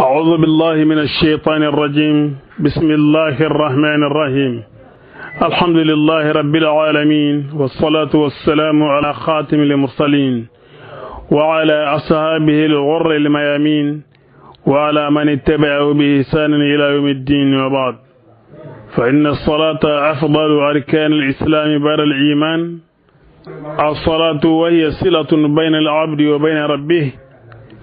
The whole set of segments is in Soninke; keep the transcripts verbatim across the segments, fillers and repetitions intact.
أعوذ بالله من الشيطان الرجيم. بسم الله الرحمن الرحيم. الحمد لله رب العالمين، والصلاة والسلام على خاتم المرسلين وعلى أصحابه الغر الميامين وعلى من اتبعه بإحسان إلى يوم الدين، وبعد، فإن الصلاة أفضل أركان الإسلام بعد الإيمان. الصلاة وهي صلة بين العبد وبين ربه،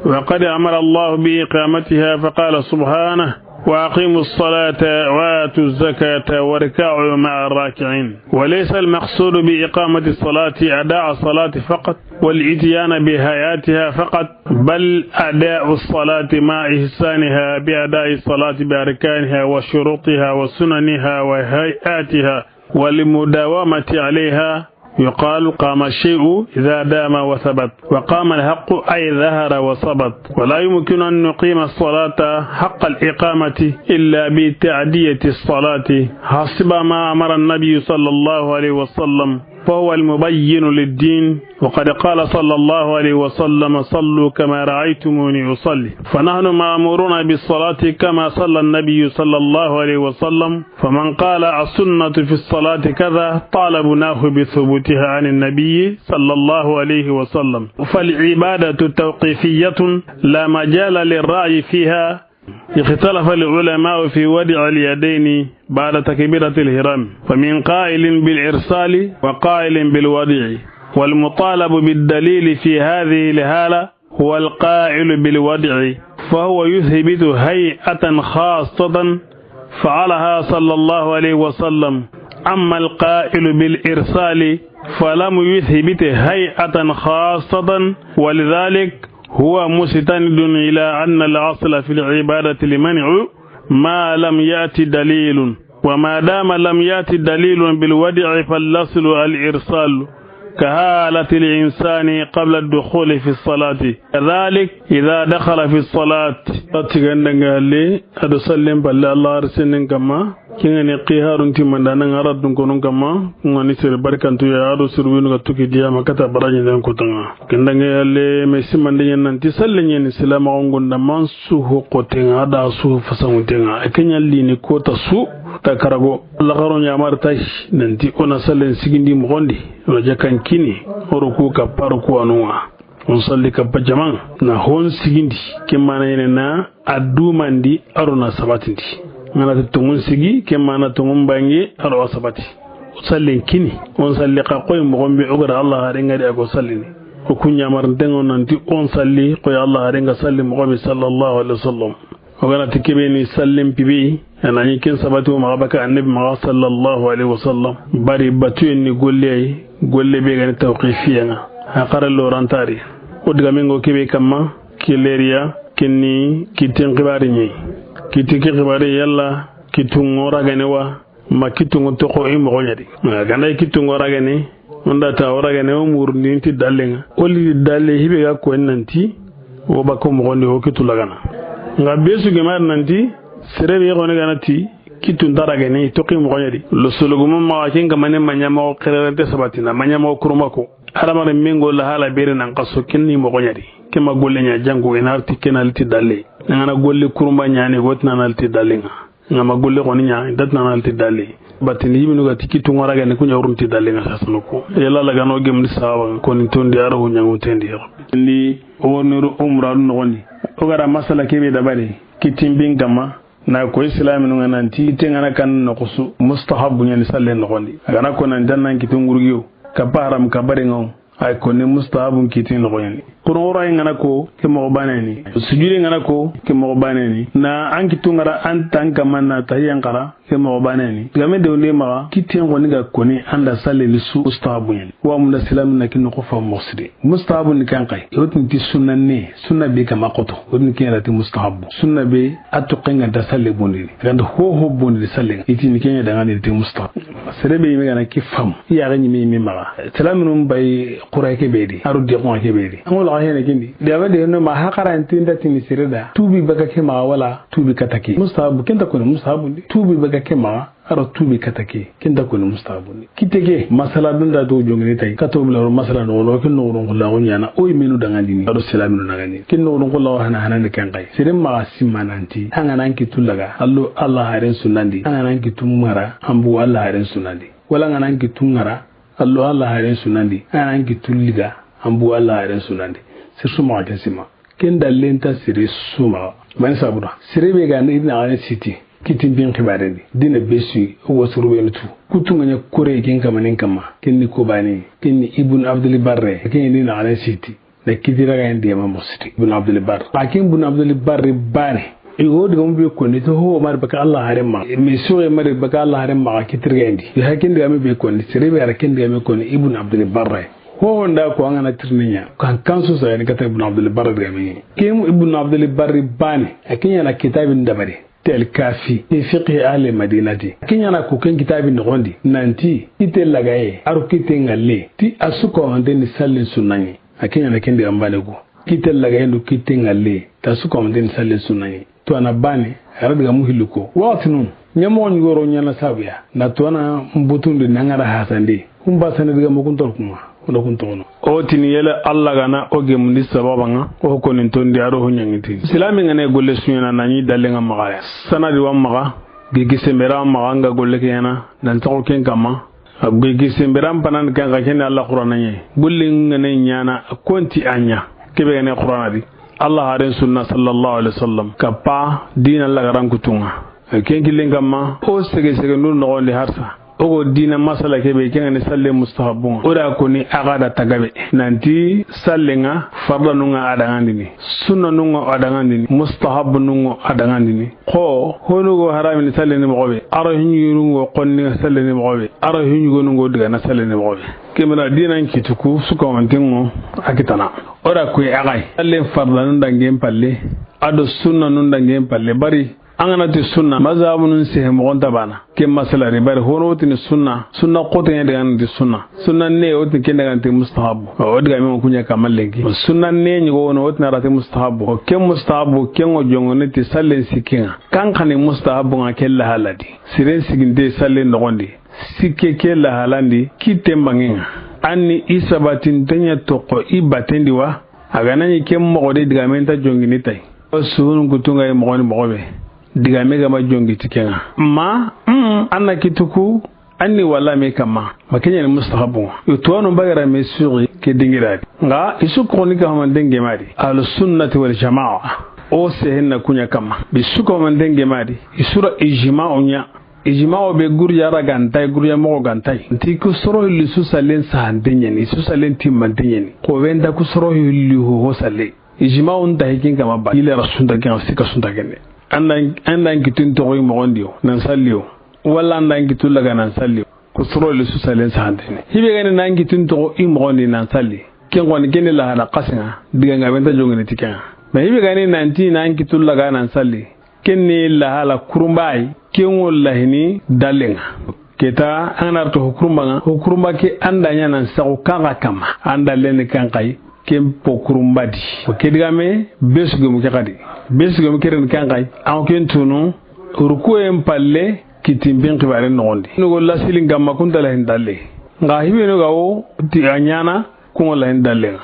وقد أمر الله بإقامتها فقال سبحانه: "وأقيموا الصلاة وآتوا الزكاة واركعوا مع الراكعين". وليس المقصود بإقامة الصلاة أداء الصلاة فقط والإتيان بهيئاتها فقط، بل أداء الصلاة مع إحسانها بأداء الصلاة بأركانها وشروطها وسننها وهيئاتها والمداومة عليها. يقال: "قام الشيء إذا دام وثبت"، وقام الحق أي ظهر وثبت. ولا يمكن أن نقيم الصلاة حق الإقامة إلا بتأدية الصلاة حسب ما أمر النبي صلى الله عليه وسلم، فهو المبين للدين. وقد قال صلى الله عليه وسلم: "صلوا كما رأيتموني أصلي". فنحن مأمورون بالصلاة كما صلى النبي صلى الله عليه وسلم، فمن قال: "السنة في الصلاة كذا"، طالبناه بثبوتها عن النبي صلى الله عليه وسلم. فالعبادة توقيفية لا مجال للرأي فيها. اختلف العلماء في وضع اليدين بعد تكبيرة الإحرام، فمن قائل بالإرسال وقائل بالوضع، والمطالب بالدليل في هذه الحالة هو القائل بالوضع، فهو يثبت هيئة خاصة فعلها صلى الله عليه وسلم. أما القائل بالإرسال فلم يثبت هيئة خاصة، ولذلك هو مستند إلى أن الأصل في العبادة المنع ما لم يأت دليل، وما دام لم يأت دليل بالوضع فالأصل الإرسال، كحالة الإنسان قبل الدخول في الصلاة، كذلك إذا دخل في الصلاة. Tigandanga halle, a do sallen palle, Allah har sennen kamma. Ken ga ni xiharun timmanda nan ŋa ra dun konun kamma, ŋa ni sere barkantu ya, a do sirwinu ga tuki diya ma kata baraji den kutanga. Ken dange halle, me simande ɲen nanti sallen ɲen ni silamaxu gunda man su ho xotenŋa, a da su fasanŋuntenŋa. E ke ɲa li ni kota su ta karago. Laxaro ɲamar tay nanti o na sallen sigindi moxondi, o na jakan kini, o ruku kappa ruku anunŋa. O n salli kappa jaman na ho n sigindi, ke mana yene na a dumandi, a ro na sabatindi. Ŋa na ti tonŋun sigi, ke mana tonŋun bange, a ro a sabati. O sallen kini, o n salli xa xoy moxon be, o ga da Allah haren ŋa di a go sallini. O ku ɲamarintenŋo nanti o n salli xoy Allah haren ŋa salli moxo be, sallallahu alaihi wasallam. O ga na ti kebe ni sallen pibe, a na ɲi ken sabati o maxa baka annabi maxa, sallallahu alaihi wasallam. Bari batuyen ni golle yi, golle be ga ni tawqifiya ŋa. A xare lorantari. O digamen ŋo kebe kamma, ke leriya, ken ni kitten xibari ɲi. Kitti ke xibari yalla, kittunŋo ragane wa, ma kittunŋo toxo i moxo ɲa di. Ganda kittunŋo ragane, o nda ta o ragane, o murundi nti dallen ŋa. O li dalle hibe ga ko nanti, o bako moxondi o kittu lagana. Ŋa be su gemar nanti, sere be xoni ga na ti, kittu nta ragane, i toxi moxo ɲa di. Lo sologumo maxa ken kamane ma ɲa moxo xererente sabatina, ma ɲa moxo kuruma ko. Hadamaren men go la hala bere nan xaso ken ni moxo ɲa di. Ke ma golle ɲa jango, i na arti ken alti dalle. Ŋa na golle kurumba ɲani, go ti na alti dalle ŋa. Ŋa ma golle xoni ɲa, i da ti na alti dalle. Batini hibinu ga ti kittunŋo ragane, ku ɲa wurunti dalle ŋa sasano ko. Yalla lagano gemni sawa, koni tondi aro hu ɲangu tendi ro. Ndi o woni ro umra no xoni. O ga ra masala kebe dabari, kittin bin kamma. Na ko islaminu ŋa nanti, ite ŋa na kan noxo su, mustahabu ɲa ni sallen noxondi. A ga na ko nan jannan kittun gurgiyo, kappa haram kabare ŋa wo, ay ko ni mustahabun kitti noxo ɲa ni. Qur'an ŋa na ko, ke moxo bane ni. Sujudi ŋa na ko, ke moxo bane ni. Na an kittu ŋa ra an tan kamma na tahiyan xara, ke moxo bane ni. Game de wonde maxa, kitten xoni ga koni an da sallen su mustahabu ɲa ni. Wa mun da islaminu na kin noxo fa moxo siri. Mustahabu ni kan xay. Yo tin ti sunna ne, sunna be kama xoto. O ni ken ra ti mustahabu. Sunna be a toxen ga nta salle bondini. Ganda ho ho bondini salle. I ti ni ken ɲa dangani ti mustahabu. Sere be yime ga na ki fam. I ya ga ɲime yime maxa. Islaminu bay qura ke be di. Aro de ko ke be di. An wala hene kindi. De abade no ma haqara nti nda tini sere da. Tubi baga ke maxa wala tubi kataki. Mustahabu ken ta ko ni mustahabu ndi. Tubi baga ke maxa. A ro tuubi kata ke, ken ta koni mustahabun ni. Kitte ke, masala dun da do jongini tay, kato bila ro masala no, no ken no ron kula o ɲaana, o yi menu dangandini, a ro silaminu dangandini. Ken no ron kula o hana hana ni ken kay. Sere maxa simma nanti, an ga na an kitu laga, allo Alla haren sunnandi, an ga na an kitu ŋara, an bu Alla haren sunnandi. Wala an ga na an kitu ŋara, allo Alla haren sunnandi, an ga na an kitu liga, an bu Alla haren sunnandi. Sir su maxa ken simma. Ken dallen ta sere su maxa. Mani sabu da. Sere be ga ni i na xanen siti. Kitin bin xibaare ni. Dina be su, o wa suru be tu. Kutu ŋa ɲa kore ken kamanin kama. Ken ni Kobani. Ken ni Ibn Abdul Barre. Ken ni na xanen siti. Na kiti raga indi ma musiti. Ibn Abdul Barre. A ken Ibn Abdul Barre bane. I go digamu be koni to ho mari baka Alla haren maxa. Me so e mari baka Alla haren maxa kitirga indi. I hakin digamu be koni. Sere be ara ken digamu koni Ibn Abdul Barre. Ho honda ko an ga na tirni ɲa, kan kansu sa yani kata Ibn Abdul Barri ga me. Kem Ibn Abdul Barri bane, a ken ɲa na kitabin dabari, tel Kafi, fi fiqhi ahli Madinati. A ken ɲa na ko ken kitabin noxondi, nanti, kitte lagaye, a ro kitte ŋalle, ti a su ko ande ni sallin sunna ɲi. A ken ɲa na ken digan bane ko. Kitte lagaye do kitte ŋalle, ta su ko ande ni sallin sunna ɲi. Tuwana bane, a ra digamu hillu ko. Waxatinu, ɲamoxo ɲi goro ɲaana sabuya. Na tuwana mbutundi na ŋara hasandi. Kun ba sene digamu kun tor kunŋa. Wala kun toxono. O tini yele Alla ga na o gemundi sababa ŋa, o konin tondi a ro ho ɲaŋiti. Silami ŋa ne golle su ɲaana na ɲi dallen ŋa maxa ya. Sanadi wa maxa, gigi sembera maxa ŋa golle ke ɲaana, nan toxo ken kama. A gigi semberan panan kan ka ken Alla Qur'ana ɲa. Golle ŋa ne ɲaana, konti a ɲa. Kebe ga ne Qur'ana di. Alla haren sunna sallallahu alaihi wasallam. Kappa dina lagaran kutu ŋa. Ken killen kama, o sege sege nun noxondi harsa. O go dina masala kebe ken ga ni salle mustahabun ŋa. O da koni a ga da tagabe. Nanti sallen ŋa farda nun ŋa a dangandini. Sunna nun ŋa a dangandini. Mustahabu nun ŋa a dangandini. Xo, honu go haramini sallini moxo be, a ro hiɲugonu go xonni sallini moxo be, a ro hiɲugonu go digana sallini moxo be. Kemera dinan kitu ku su ko mantinŋo a kitana. O da kuyi a ga yi. Sallen farlanun dangen palle, a do sunnanun dangen palle. Bari, an ga na ti sunna, mazhabunun sehe moxon ta bana. Ke masala ri bari, hono wotini sunna, sunna xote ɲa daga nanti sunna. Sunna ne, o ti ken daga nanti mustahabu. O diga me ku ɲa kama lenki. Sunna ne ɲi go wono, o ti na rati mustahabu. O ken mustahabu, ken ŋo jonŋo ne ti sallen sikki ŋa. Kan xani mustahabu ŋa ken la haladi. Siren siginte sallen noxondi. Sikke ke la halandi, kitte mbanŋen ŋa. Anni i sabatin tenya toxo i batendi wa. A ga na ɲi ken moxo de diga me nta jongini tay. O suhun kutu ŋa i moxoni moxo be. Diga me ga ma jongi ti ken ŋa. Ma, mm, an na kitu ku, Anni wala me kama, ma ken ɲa ni mustahabu. Yo tuwanu bagara me suri ke dingira di. Nga i su ko ni ka hamanten gemadi. Ahlu sunnati wal jamaa. O sehen na ku ɲa kama. Bi su ko hamanten gemadi. I su ra ijma'u ɲa. Ijma'u be gurja ra gantay, gurja moxo gantay. Nti ku soro hilli su sallen sahanten ɲa ni, su sallen timmanten ɲa ni. Ko be nta ku soro hilli ho, ho salle. Ijma'u nta hikin kama ba. Ile ra sunta ken, sika sunta ken de. An da, an da kitin toxo i moxondi yo, nan salli yo. Wala an da kitu laga nan salli yo. Ku soro le su salen sahantene. Hibe ga ni nan kitin toxo i moxondi nan salli. Ken xoni ken ni la hala xasinŋa. Diga nga be nta jongini ti ken ŋa. Ma hibe ga ni nanti nan kitu laga nan salli. Ken ni la hala kurumbayi. Ken ŋo lahini dallen ŋa. Keta an ga na to ho kurumba ŋa. Ho kurumba ke an da ɲa nan saxu kan xa kama. An dallen ni kan xayi. Ken po kurumba di. O ke diga me be su gemu ke xadi. Be su gemu ke ren kan xayi. An ken tunu. Rukuyen palle. Kitin bin xibaren noxondi. Nugo lasilin gamma kunta lahin dalle. Nga hibenu ga wo ti a ɲana, kungo lahin dalle.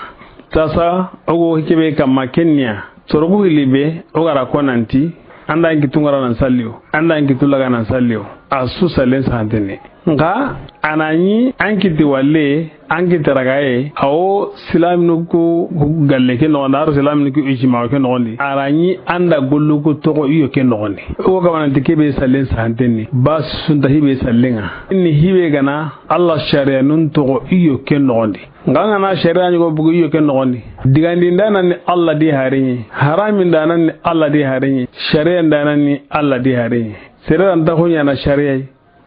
Sasa, o go hikebe kamma kenniya. Sorogu hili be, o gara ko nanti, an da an kitu ngara nan salliyo. An da an kitu laga nan salliyo. A su sallen sahantene. Nga, a na ɲi an kiti walle, An ki taragaye, awo silaminu ku galle ke noxondi, aro silaminu ku ijima ke noxondi. A ra ɲi an da gollu ku toxo iyo ke noxondi. O kamananti ke be sallen sahanten ni. Ba sunta hibe sallen ŋa. Ni hibe ga na Allah shari'a nun toxo iyo ke noxondi. Nga an ga na shari'a ɲugo bugu iyo ke noxondi. Digandi ndana ni Allah di harenye. Harami ndana ni Allah di harenye. Shari'a ndana ni Allah di harenye. Sere anta hunya na shari'a.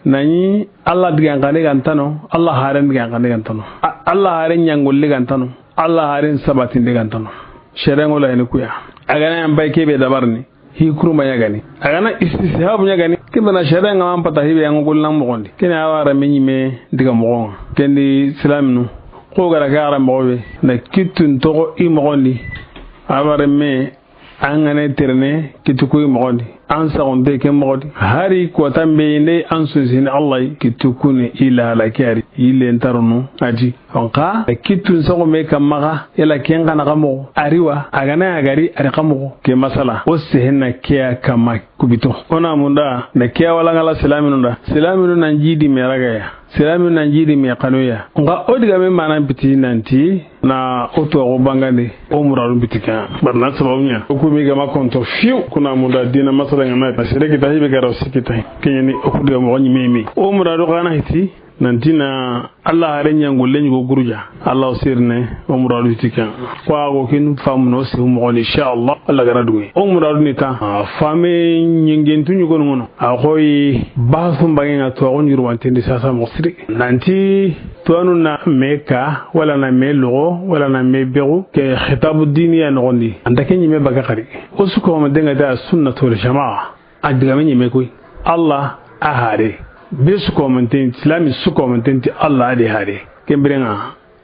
Na ɲi Allah digan xane gantano, Allah haren digan xane gantano. A-, Allah haren ɲangolli gantano, Allah haren sabatindi gantano. Serenŋo la hene kuya. A ga na yan bay kebe dabarni, hi kurumba ɲa gani. A ga na istishabu ɲa gani, kebe na serenŋa man pata hibe yan gollan moxondi. Kene a wara me ɲime diga moxon ŋa. Kendi silaminu. Ko gara ke ara moxo be, na kittun toxo i moxondi. A wara me An ga na terene kitu kuyi moxo di, an saxonte ke moxo di. Hari kota be yi nde an sunsini Alla yi, kitu kuni i la halaki a ri, i len tarunu a di. Nxa kitun saxo me kamma xa, yala ken xa na xa moxo? A ri wa, a ga na a ga ri, a ri xa moxo? Ke masala, o sehena ke ya kamma kubito. O na munda na ke ya wala ngala silaminu da. Silaminu nan jidi me ragaya. Silaminu nan jidi me xanuya. Nxa o digaame manan piti nanti na o toxo bangande, o muradu piti kan. Bari na sababu ɲa. O ku mi ga ma konto fiu, ku na munda dina masala ŋa na. A sere kita hibe ga ra sikita. Keɲeni o ku diga moxo ɲi me me. O muradu xa na hiti. Nanti na Alla hare ɲa ŋolle ɲugo guruja. Alla o sirne o muradu ti kan. Ko a go kin famu no se moxo ni, inshallah. Alla ga ra duŋe. O muradu ni ta. A fame ɲingentu ɲugo no. A xoyi basu mbange ŋa to, a go ɲuru wantendi sasa moxo siri. Nanti to anu na me ka, wala na me logo, wala na me begu, ke xitabu diniya noxondi. Anta ke ɲime baga xari. O su ko ma denga da sunnatul jamaa. A digaame ɲeme koy. Alla a hare. Be su komanten, silami su komanten ti Alla a di hare. Ken biren ŋa,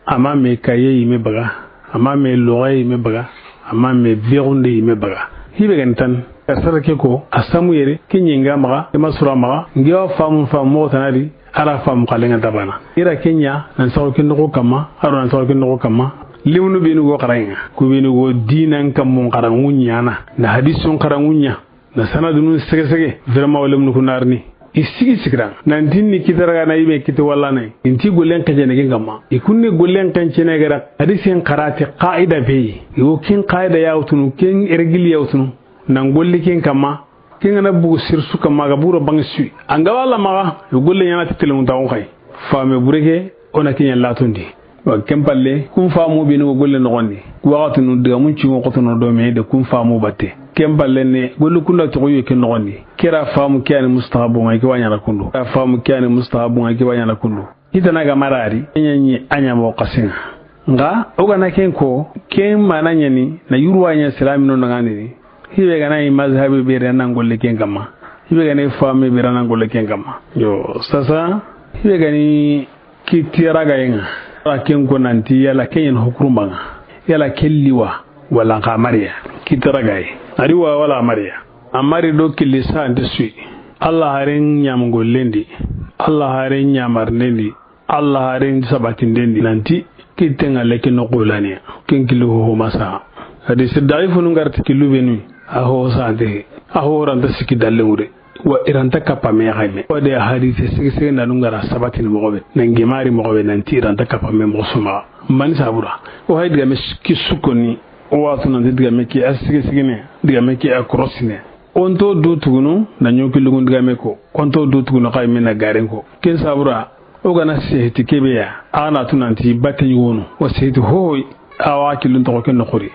a ma me kaye yime baga, a ma me logaye yime baga, a ma me begunde yime baga. Hibe gan tan, a sara ke ko, a samu yere, ke ɲenga maxa, e ma sura maxa, nge wa famu famu moxo tana di, a ra famu xalenga dabana. I ra ke ɲa, nan saxo ke noxo kamma, a ro nan saxo ke noxo kamma. Limunu benu go xaraŋa, ku benu go dinan kammun xaraŋu ɲana, na hadisun xaraŋu ɲa. Na sanadunu sege sege, vraiment, wala mun ku narni. I sigi sigira. Nanti ni kitaraga na yime kiti wala nay. Inti gollen xencene ken kamma. I kunni gollen xencene gara. Hadisen xarati qaida be. Yo ken qaida ya wutunu, ken ergil ya wutunu. Nan golli ken kamma. Ken ga na bugu sirsu kamma ga buro bangi sui. Anga wala maga, yo golle ɲana titele mun tawon xay. Fame bureke, o na ke ɲa latondi. Wa ken palle, kun famu benu go golle noxondi. Ku waxatunu digamun cingo xotono do me de kun famu batte. Ken palle ne, gollu kunda toxo yo ken noxondi. Kera famu ke yani mustahabu ŋa, ke wa ɲana kundu. Kera famu ke yani mustahabu ŋa, ke wa ɲana kundu. Kitana ga marari, ɲaɲi a ɲa mo xasinga. Nxa, o ga na ken ko, ken mana ɲani, na yurwa ɲa silamino nangandini. Hibe ga na yi mazhabi be ra nan golle ken kamma. Hibe ga na yi fami be ra nan golle ken kamma. Yo, sasa, hibe ga ni Kitti ragayen ŋa. Ra ken ko nanti yala ke ɲen hukurumba ŋa. Yala ke liwa wala nxa mariya. Kitti ragaye. A ri wa wala mariya. A mari do killi sante sui. Alla haren ɲamugollen di. Alla haren ɲamarnden di. Alla haren sabatindenden di. Nanti kitte ŋa leke no qulaniya. Ken killu ho masa. Hadisi daifunu ngarti killu benu. A ho sante. A ho ranta siki dalle wure. Wa i ra nta kappa me xa yime. Wa de hadise sigi sigi na nungara sabatini moxo be. Nan gemari moxo be nanti i ra nta kappa me moxo su maxa. Mani sabura. O hay digame ki sukoni. O watu nanti digame ki a sigi sigi ne. Digame ki a korosine. O nto du tugunu na ɲoki lugun digame ko. O nto du tugunu xa yime na garen ko. Ken sabura. O ga na seheti kebe ya. A na tu nanti batte ɲi wono. O seheti hohoy. A wa killun toxo ken noxori.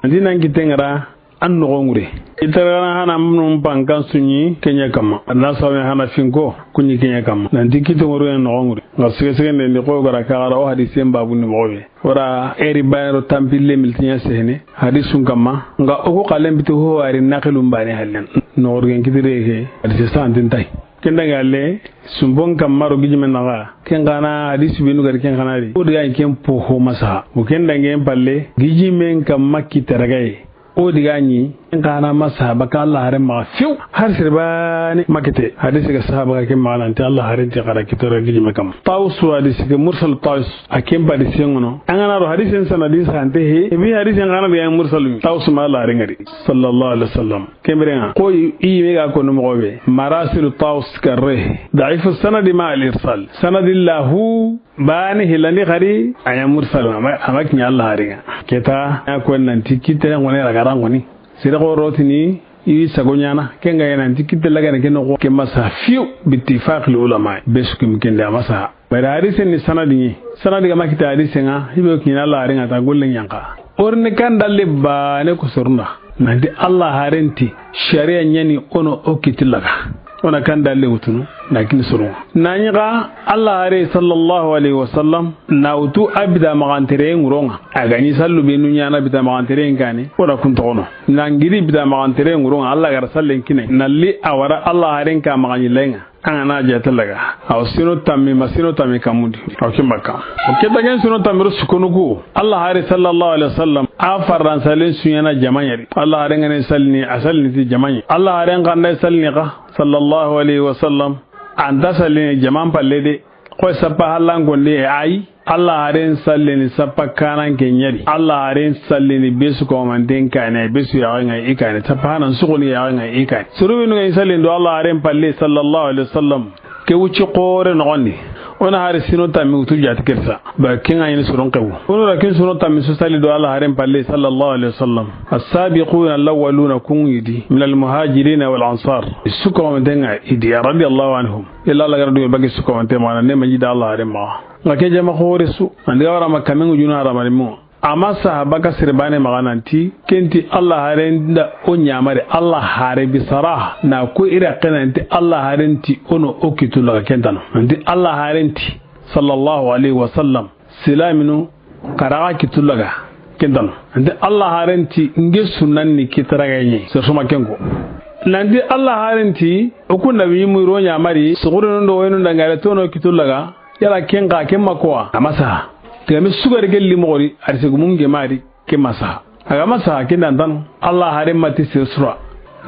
Nanti nan kitte ŋa ra. An noxo ŋure. I taragana hana mun bankan suɲi ke ɲa kamma. Anna sawme hana finko kuɲi ke ɲa kamma. Nanti kito ŋuru ya noxo ŋure. Nga sege sege nde ndi ko gara ka gara o hadisen babu ni moxo be. Wara eri bayro tampille miltiɲa sehene. Hadisun kamma. Nga o ko xalen bitu ho ari naqilun bane hallen. Noxo gen kitire ke. Hadise santin tay. Ken daga le sumbon kamma ro gijime naxa. Ken gana hadisi benu gari ken gana ri. O diga ken po ho masa. O ken dangen palle gijimen kamma kitaragaye. O diga ɲi, in xa na ma sahaba ka Alla hare maxa fiu. Har sirbani ma kite. Hadisi ga sahaba ga ke maxa nanti Alla hare nti xara kitoro gijime kam. Tawus hadisi ke mursal Tawus. A ken ba di sengono. An ga na ro hadisi sanadin sante he. E bi hadisi xa na diga mursal mi. Tawus ma Alla hare ŋari. Sallallahu alaihi wasallam. Kemere ŋa. Ko i, i me ga ko no moxo be. Marasilu Tawus karre. Daifu sanadi ma al irsal. Sanadi lahu. Bani hilandi xari a ɲa mursal, a ma, a ma kiɲa Alla hare ŋa. Keta a ko nanti kitte ŋone ragara ŋoni. Sere xo rotini i sago ɲana. Ken ga ya nanti kitte lagane ke noxo ke masa fiu bittifaqil ulama. Be su kim kende a masa. Bari hadise ni sanadi ɲi. Sanadi ga ma kitta hadise ŋa, hibe kiɲa Alla hare ŋa ta golle ɲanka. Orne kan dalle bane ko sorna. Nanti Alla hare nti, sharia ɲani ono o kiti laga. Ona kan dalle wutunu, na kini soro. Na ɲi ga Alla hare sallallahu alaihi wasallam, na wutu a bida maxantere ŋuronŋa. A ga ɲi sallu be nu ɲana bida maxantere ŋa kane, ona kun toxono. Na ngiri bida maxantere ŋuronŋa, Alla gara sallen kine. Na li a wara Alla hare nka maxaɲi lenŋa. An ga na jate laga, aw sino tammi ma sino tammi kamundi. Aw kin bakka. O ke dagen sino tammi ro sukunu ku. Allah hari sallallahu alaihi wasallam a farran salen sunyana jamanyari. Allah hari ngane salini, a salini ti jamanyi. Allah hari nganda salini ka sallallahu alaihi wasallam. Anta salini jaman palle de. Ko sappa hallan gonde ay. Allah haren sallini sappa kanan ke ɲari. Allah haren sallini besu ko manten kane, besu ya nga ikane, sappa hanan suguni ya nga ikane. Surubinu ga sallin do Allah haren palle sallallahu alaihi wasallam. Ke wuci qore no gondi. Ona hari sino tammi utu jati kirsa. Ba kinga yin suron kewu. Ono ra kin suno tammi su salli do Allah haren palle sallallahu alaihi wasallam. As-sabiquna al-awwaluna kun yidi min al-muhajirin wal ansar. Su ko manten nga idi radiyallahu anhum. Illa Allah garadu bagi su ko manten mana ne majida Allah haren ma. Nga ke jama xore su, andi ga wara ma kamen ŋujuna haramari mo. Amma sahaba ka sere bane maxa nanti, kenti Allah haren da o ɲamare, Allah hare bi sara, na ko ira ke nanti Allah haren ti ono o kitu laga kentano. Nanti Allah haren ti, sallallahu alaihi wasallam, silaminu karaga kitu laga kentano. Nanti Allah haren ti nge sunnan ni kitaraga ɲi, so suma kenko. Nanti Allah haren ti, o kun nabi mu ro ɲamari, sugurinu do wenu dangare tono kitu laga, Yala ken xa, ken ma ko wa? A ma saha. Tigami sugari ke li moxori, a ri segu mun gemari, ken ma saha. A ga ma saha, ken dan tan. Allah hare ma ti sir sura.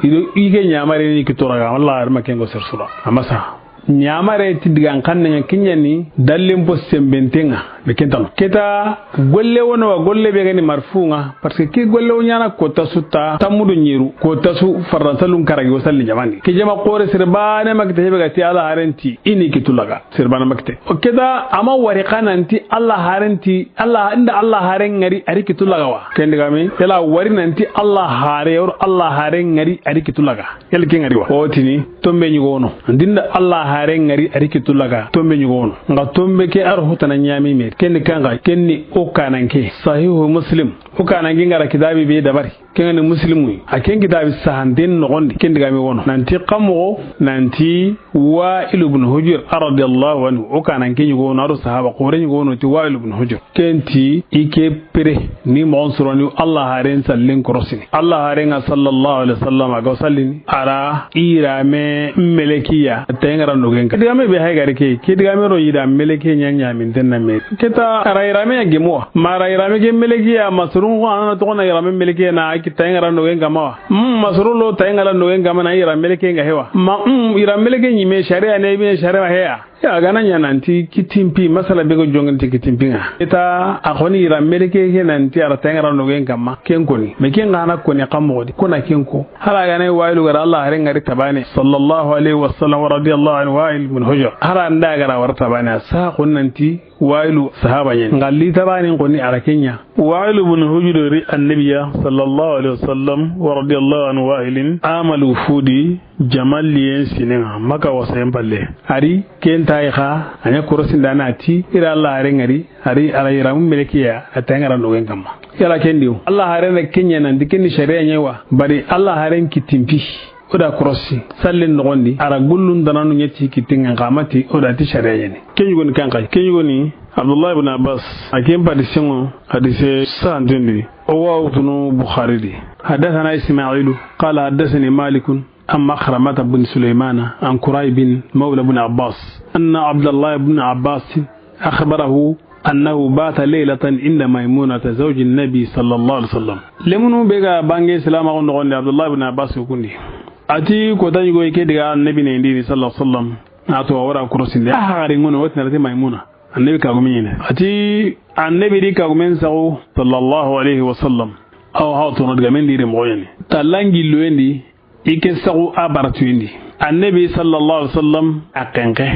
Ido i ke ɲamare ni ki toraga, Allah hare ma ken go sir sura. A ma saha. Ɲamare ti digan xanne ŋa kiɲani, dallen po sembentenga, be ken tan. Keta golle wono wa golle be gani marfunga, parce que ki golle wo ɲana ko ta sutta, tamudo ɲeru, ko ta su faransalun karagi wo salli jamandi. Ke jama xore sir bane ma kite hebe ga ti Allah haren ti, ini kitulaga. Sirbana makite. O keda ama wari xa nanti Allah haren ti, Allah, inda Allah haren ŋari a ri kitulaga wa. Ken digame, yala wari nanti Allah hare, or Allah haren ŋari a ri kitulaga. Yala ke ŋari wa. O tini, tombe ɲugono. Ndinda Allah haren ŋari a ri kitulaga. Tombe ɲugono. Nga tombe ke ar hutana ɲami me. Ken ni kanga, ken ni o kananke. Sahihu Muslim. O kananke ngara kitabi be dabari. Ken ga ni Muslimu yi. A ken kitabi sahanten noxondi, ken digame wono. Nanti xa moxo, nanti Wa'il ibn Hujr, radiyallahu anhu. O kanan ke ɲugo wono, a do sahaba xore ɲugo wono, ti Wa'il ibn Hujr. Ken ti, i ke pere, ni moxon suroni, Allah haren sallin korosini. Allah haren ŋa sallallahu alaihi wasallam, a ga sallini. A ra, irame melekiya, tayengara nogen ka. Digame be hay gari ke, ke digame ro ira meleke ɲa ɲaminten na me. Keta ara irame ya gemo. Ma ara irame ke melekiya, ma surun ko anana to na irame melekiya na kita tayengara nogen kama wa. Mm, ma surun lo tayengara nogen kama na ira meleke nga hewa. Ma, mm, ira meleke ɲi me sharia ne bi sharia heya. Ya gana ɲa nanti kitimpi, masala be go jonganti kitimpi nga. Ita a xoni ira meleke ke nanti ara tayengara nogen kama. Ken koni. Me ken gana koni xa moxo di. Kona ken ko. Hala gana Wa'ilu gara Allah haren ŋari tabane. Sallallahu alaihi wasallam wa radiyallahu anhu Wa'il bin Hujr. Hara nda gara war tabane. Sa xon nanti Wa'ilu sahaba ɲen. Ngalli tabanin koni a ra ken ɲa. Wa'ilu bin Hujr ri annabiya sallallahu alaihi wasallam wa radiyallahu anhu Wa'ilin. Amalu fudi jamaliyen sinen ŋa Maka wasayen palle. A ri ken tayi xa, a ɲa korosinda na ti, ira Allah haren ŋari, a ri a ra iramu melekiya, a tayengara nogen kama. Yala ken diyo. Allah haren da ken ɲa nanti ken ni sharia ɲa wa. Bari Allah haren kitimpi. O da korosi, sallin noxondi, a ra gullun dananu ɲeti kitten ŋa xa ma ti, o da ti sharia ɲeni. Ken ɲugoni kan xay, ken ɲugoni Abdullah ibn Abbas, a ken padi sengo, hadise sahantendi. O wa wutunu Bukhari di. حدثنا إسماعيل قال حدثني مالك عن مخرمة بن سليمان عن كريب مولى بن عباس أن عبد الله بن عباس أخبره أنه بات ليلة عند ميمونة زوج النبي صلى الله عليه وسلم. Lemunu be ga bange silamaxu noxondi Abdullah ibn Abbas kundi. A ti kota ɲugo ke diga annabi ne ndini sallallahu alaihi wasallam. A to wara kurosinde. A hagari ngono wati narati Maimuna. Annabi kagume ɲene. A ti annabi di kagumen saxu sallallahu alaihi wasallam. Aw haw tono diga men diri moxo ɲeni. Talangi luwendi. I ke saxu a baratuyindi. Annabi sallallahu alaihi wasallam a xenqe.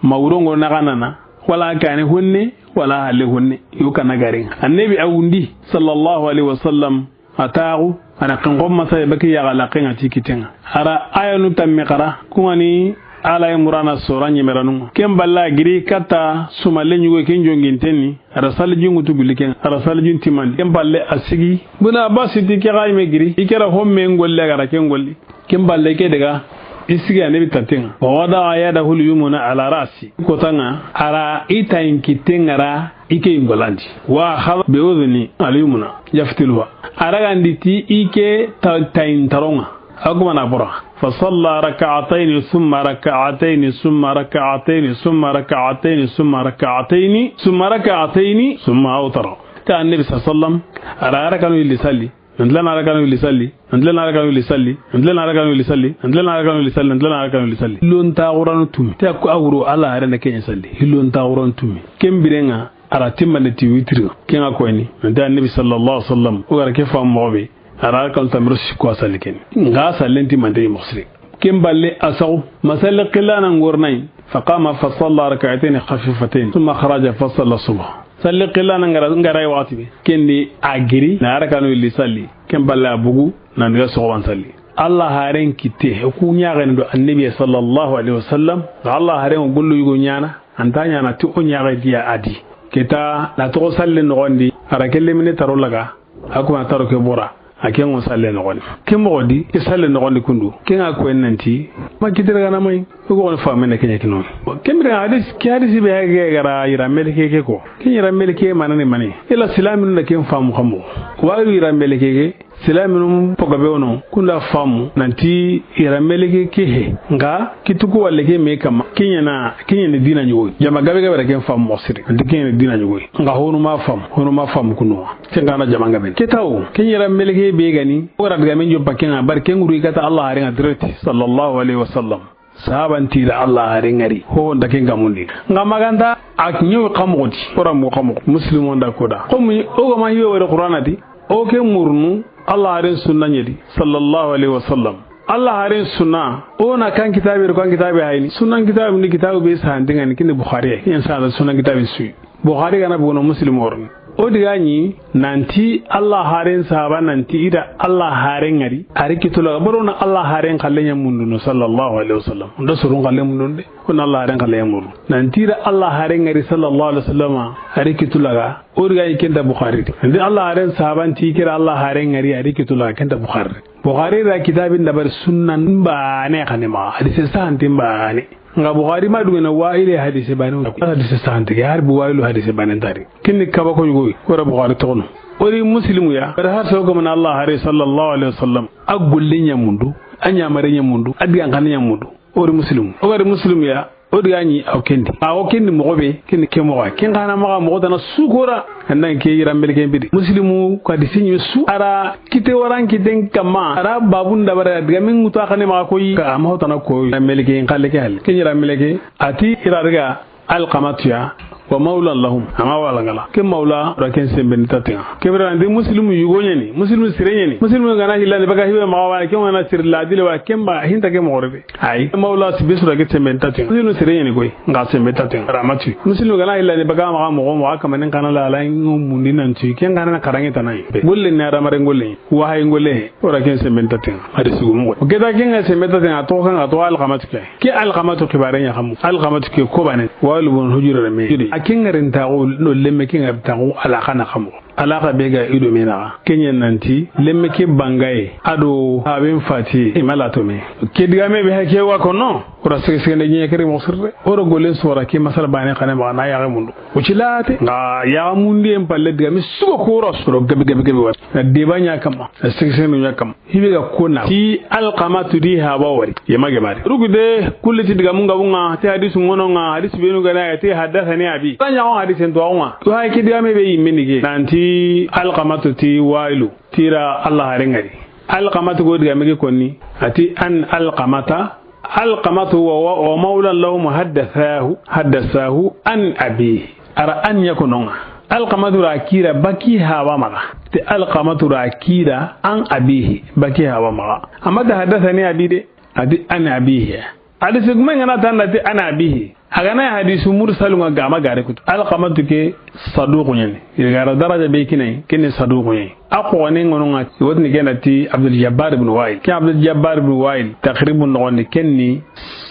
Ma wurongo naxanana, wala kane honne, wala halle honne. Yo kana garin. Annabi a wundi sallallahu alaihi wasallam a taxu, a na xenqo masa baki yaxa laxen ŋa ti kitten ŋa. A ra ayanu tammi xara, ku ŋa ni Ala Imrana sora ɲemeranun ŋa. Ken balla giri katta sumalle ɲugo ken jonginten ni. A ra salijun ŋutu gulli ken, a ra salijun timandi. Ken palle a sigi. Buna Abbas ti ke xa yime giri. I kera homme ngolli a ga ra ken golli. Ken palle ke daga. I sigi annabi tatten ŋa. Wa wada'a yadahu al-yumna ala ra'si. Kotan ŋa, a ra i tayin kitten ŋa ra i ke ingolandi. Wa akhadha bi udhni al-yumna. Yaftiluha. A ra gandi ti i ke ta-, tayin taron ŋa. A kuma na bora. فصلى ركعتين ثم ركعتين ثم ركعتين ثم ركعتين ثم ركعتين ثم ركعتين ثم أوتر. Ti Annabi صلى الله عليه وسلم a ra rakanu yilli salli, nan ti la na rakanu yilli salli, nan ti la na rakanu yilli salli, nan ti la na rakanu yilli salli, nan ti la na rakanu yilli salli, nan ti la na rakanu yilli salli. Hillon ta Qur'anu tumi. Ti a ko a wuro Alla haaren da ken ɲa salli. Hillon ta Qur'anu tumi. Ken biren ŋa a ra timmande ti witiri. Ken ŋa ko ni. Nan ti Annabi صلى الله عليه وسلم o ga ra ke faamu moxo be, a ra rakanu tanmi do sikko a salli ken ŋa. Sallen timmante yi moxo siri. Ken balle a saxu, ma salli xillaana ŋornayi, فقام فصلى ركعتين خفيفتين ثم خرج فصلى الصبح. Salli xillaana ŋa ra, ŋa ra yi waxati be, ken di a giri na rakanu yilli salli. Ken balle a bugu nan daga soxuban salli. Alla haaren kitte, o ku ɲaxene do Annabi صلى الله عليه وسلم. Alla haaren ŋa gollu yugo ɲaana, an ta ɲaana ti o ɲaxe di ya a di. Ke ta na toxo salle noxon di, a ra ke lemine taro laga, a ku na taro ke bora, a ken ŋo salle noxon di. Ke moxo di, ke salle noxon di kundu. Ken ŋa ko en nan ti, ma kitere gana mayi, o ko on faamene ke ɲa kino. Ken biren hadis, ke hadis be hage ga ra yira meleke ke ko. Ken yira meleke maana ni mani. Yala silaaminu da ken faamu xa moxo. Wa yira meleke ke, silaaminu poga be wono, kunda faamu, nan ti yira meleke ke he. Ŋa, kitu ko walle ke me kama. Ken ɲa na, ken ɲa ni diina ɲogo. Jama gabe gabe ra ken faamu moxo siri. Nan ti ken ɲa ni diina ɲogo. Ŋa honu ma faamu, honu ma faamu kunu wa. Ken xa na jama gabe. Ke ta wo, ken yira meleke be ga ni, o ra daga men joppa ken ŋa, bari ken ŋuru i kata Alla haaren ŋa direct, صلى الله عليه وسلم. Sahaban ti ra Alla haaren ŋari, ho nda ken gamundi. Ŋa ma ga nta a ɲi xa moxo di, o ra mu xa moxo, Muslimu nda ko da. Xo mu, o ga ma hibe wari Qur'ana di, o ke murunu, Alla haaren sunna ɲa di, صلى الله عليه وسلم. Alla haaren sunna, o na kan kitaabe do kan kitaabe hayini. Sunnan kitaabe ni kitaabe be sahanten ŋa ni, ken ni Buxaari ya, ken sa sunnan kitaabe su yi. Buxaari ga na bono Muslim worini. O di ga ɲi, nan ti Alla haaren sahaba, nan ti i da Alla haaren ŋari, a ri kitu laga, baro na Alla haaren xalle ɲa mundunu, صلى الله عليه وسلم. Nda surun xalle mundunu de, ko na Alla haaren xalle ɲa mundu. Nan ti i da Alla haaren ŋari, صلى الله عليه وسلم, a ri kitu laga, o di ga ɲi ken nta Buxaari di. Nan ti Alla haaren sahaba, nan ti ke ra Alla haaren ŋari, a ri kitu laga, ken nta Buxaari di. Buxaari ra kitaabin dabari sunnan baane xa ni maxa, hadise sahanten baane. Ŋa Buxaari ma dugana Waa'ili hadise baane, hadise sahante ke, hari bu Waa'ilu hadise baane nta a di. Ken ni kaba ko ɲogo, o ra Buxaari toxono. O ri Muslimu ya, bari har so ga ma na Alla haare صلى الله عليه وسلم, a golle ɲa mundu, a ɲaamare ɲa mundu, a digan xanne ɲa mundu. O ri Muslimu. O ga ri Muslimu ya, o di ga ɲi a wo ken di. A wo ken di moxo be, ken ni ke moxo ya. Ken xa na maxa moxo tana su ko ra. Annan ke yira meleke be di. Muslimu ka di siɲu su. A ra kite waran kiten kama. A ra babun dabari a digamen ŋutu a xanne maxa koyi. Ka a ma ho tana koyi. Yira meleke, n xalle ke halle. Ken yira meleke, a ti i ra daga Alqamatu ya, wa mawlan lahum. A ma wala ŋa la. Ken mawla, o ra ken senbeni ta ten ŋa. Ke bire ndi Muslimu yugo ɲa ni. Muslimu sire ɲa ni. Muslimu ga na hillandi baga hibe maxa wa, ken wa na siri ladile wa, ken ba hinta ke moxo re de. Ayi, mawla si be su ra ke senbeni ta ten ŋa. Muslimu sire ɲa ni koyi, n ga senbeni ta ten ŋa. Rahmatu. Muslimu ga na hillandi baga maxa moxo, moxo kamanen xa na la, la ŋo mundi nan tu, ken xa na xaranŋe tana yi. Golle ni hadamaren golle. Wahayi golle. O ra ken senbeni ta ten ŋa. A di sugu moxo. O ke ta ken ŋa senbeni ta ten ŋa, a toxo kan ŋa, a toxo Alqamatu ke. Ke Alqamatu xibaare ɲa xa mu. Alqamatu ke ko baane. Wa'ilu bun Hujr reme. A ken ŋa ri nta xo, no lemme ken ŋa ri nta xo, alaxa na xa mu. Alaxa be ga i do me naxa. Ken ɲa nan ti, lemme ke bangaye, a do a ben fati, i ma la to me. Ke digame be hake wa kono, o ra sege sege nde ɲa kere moxo siri de. O ra gollen su ra ke masala baane xanne maxa na yaxe mundu. O ci late, ŋa yaxe mundiyen palle digame su ga ko ra su ro gabe gabe gabe wa. Na deba ɲa kama, na sege sege ɲa kama. Hibe ga ko na ti Alqamatu di haba wari. Ye ma ge mari. Rugu de, kulli ti digamun ga bunga, ti hadisu ŋono ŋa, hadisu benu ga na ya, ti haddathani abi. Tan ya hadisen to ŋa. To hay ke digame be yi meni ge. Nan ti Alqamatu ti Wa'ilu. Ti ra Alla haare ŋari. Alqamatu go digame ke konni. A ti an Alqamata. Alqamatu wa, wa, wa mawlan lahum haddathahu, haddathahu an abihi. A ra an ɲa ko no ŋa. Alqamatu ra kira baki haba maxa. Ti Alqamatu ra kira an abihi baki haba maxa. A ma ti haddathani abi de. A ti an abihi. Hadisi gume ŋa na tanda ti an abihi. A ga na hadisu mursalu ŋa ga ma gare kutu. Alqamatu ke saduqu ɲa ni. I ga ra daraja be kini a yi, ken ni saduqu ɲa ni. A xo ne ŋono ŋa, wotini ken da ti Abdul Jabbar ibn Wa'il. Ke Abdul Jabbar ibn Wa'il, Taqribun noxon di, ken ni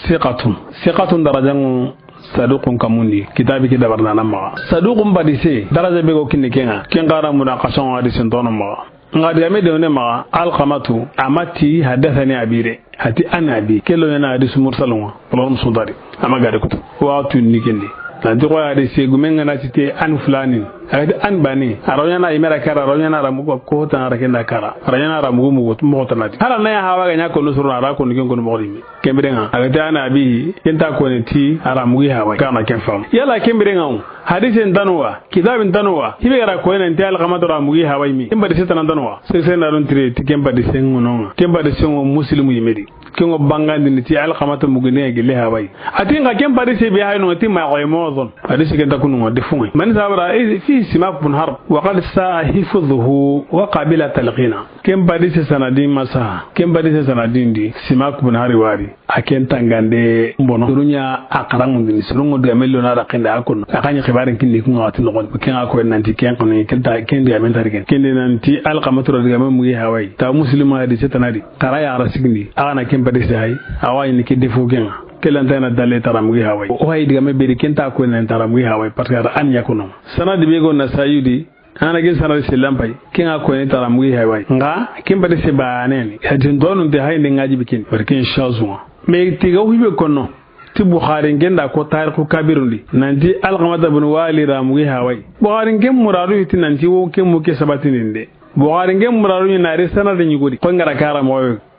siqatun. Siqatun daraja ŋo saduqun kamundi. Kitaabi ke dabarana maxa. Saduqun badise, daraja be go kinni ken ŋa. Ken xa ra munaqashaŋo hadisen tono maxa. Ŋa digame de ne maxa, Alqamatu, a ma ti haddathani abi de. A ti an abi. Ke lo ɲa na hadisu mursalu ŋa. Wala musu dari. A ma gare kutu. Wa tu ni ken di. Nanti xoyi hadise gumen ga na ti te an fulanin. A ga ti an bani. A ra wa ɲaana i me ra kara, a ra wa ɲaana a ra mugu ko tana ra ken da kara. A ra wa ɲaana a ra mugu mugu moxo tana ti. Hala na ya hawa ga ɲa ko no soro na a ra ko no ken ko no moxo di me. Ken biren ŋa. A ga ti an abi, ken ta ko ne ti a ra mugu hawa. Kana ken fam. Yala ken biren ŋa. Hadise ntano wa, kitabi ntano wa. Hibe ga ra ko ne ti Alqamatu ra mugu hawa me. Ken hadise tana ntano wa. Sese na don tire ti ken hadise ŋo no ŋa. Ken hadise ŋo Muslimu yi me di. Ken ŋo bangandini ti Alqamata mugune gille hawa yi. A ti ŋa ken hadise be hay no ti ma ko mo zon. Hadise ken ta kunu ŋo de fu ŋa. Man sabara, eh, fi Simak bun Harb. Wa qad sa'a hifdhuhu wa qabila talqina. Ken hadise sanadin ma saha. Ken hadise sanadin di Simak bun Harb wari. A ken tangande bono. Durunya a xaranŋundini. Surunŋo digame lo na ra ken da a kun. A xa ɲi xibarin kinni kun ŋa ti noxon. Ken ŋa ko nanti ken kun ken ta ken digame ta ri ken. Ken de nanti Alqamatu ra digame mugu hawa yi. Ta Muslimu hadise tana di. Xa ra ya ra sigindi, a ga na ken hadise hay, a wa ɲi ke defu ken ŋa. Ke lanta na dalle ta ra mugu hawa yi. O hay digame be di ken ta ko nan ta ra mugu hawa yi, parce que a ra an ya ko no. Sanadi be go na sayudi, a na ken sanadi se lampay, ken ŋa ko ne ta ra mugu hawa yi. Ŋa, ken hadise ba ne ni. Hadise ntonu de hay ne ŋa ji bi ken, parce que ken shazu ŋa. Mais tiga wi be ko no. Ti Bukhari ken da ko Tarikhu Kabirun di. Nanti Alqamata bin Wa'il ra mugu hawa yi. Bukhari ken muradu yi ti nanti wo ken mu ke sabatini de. Bukhari ken muradu yi na ri sanadi ɲi go di. Ko ŋa ra kara mo.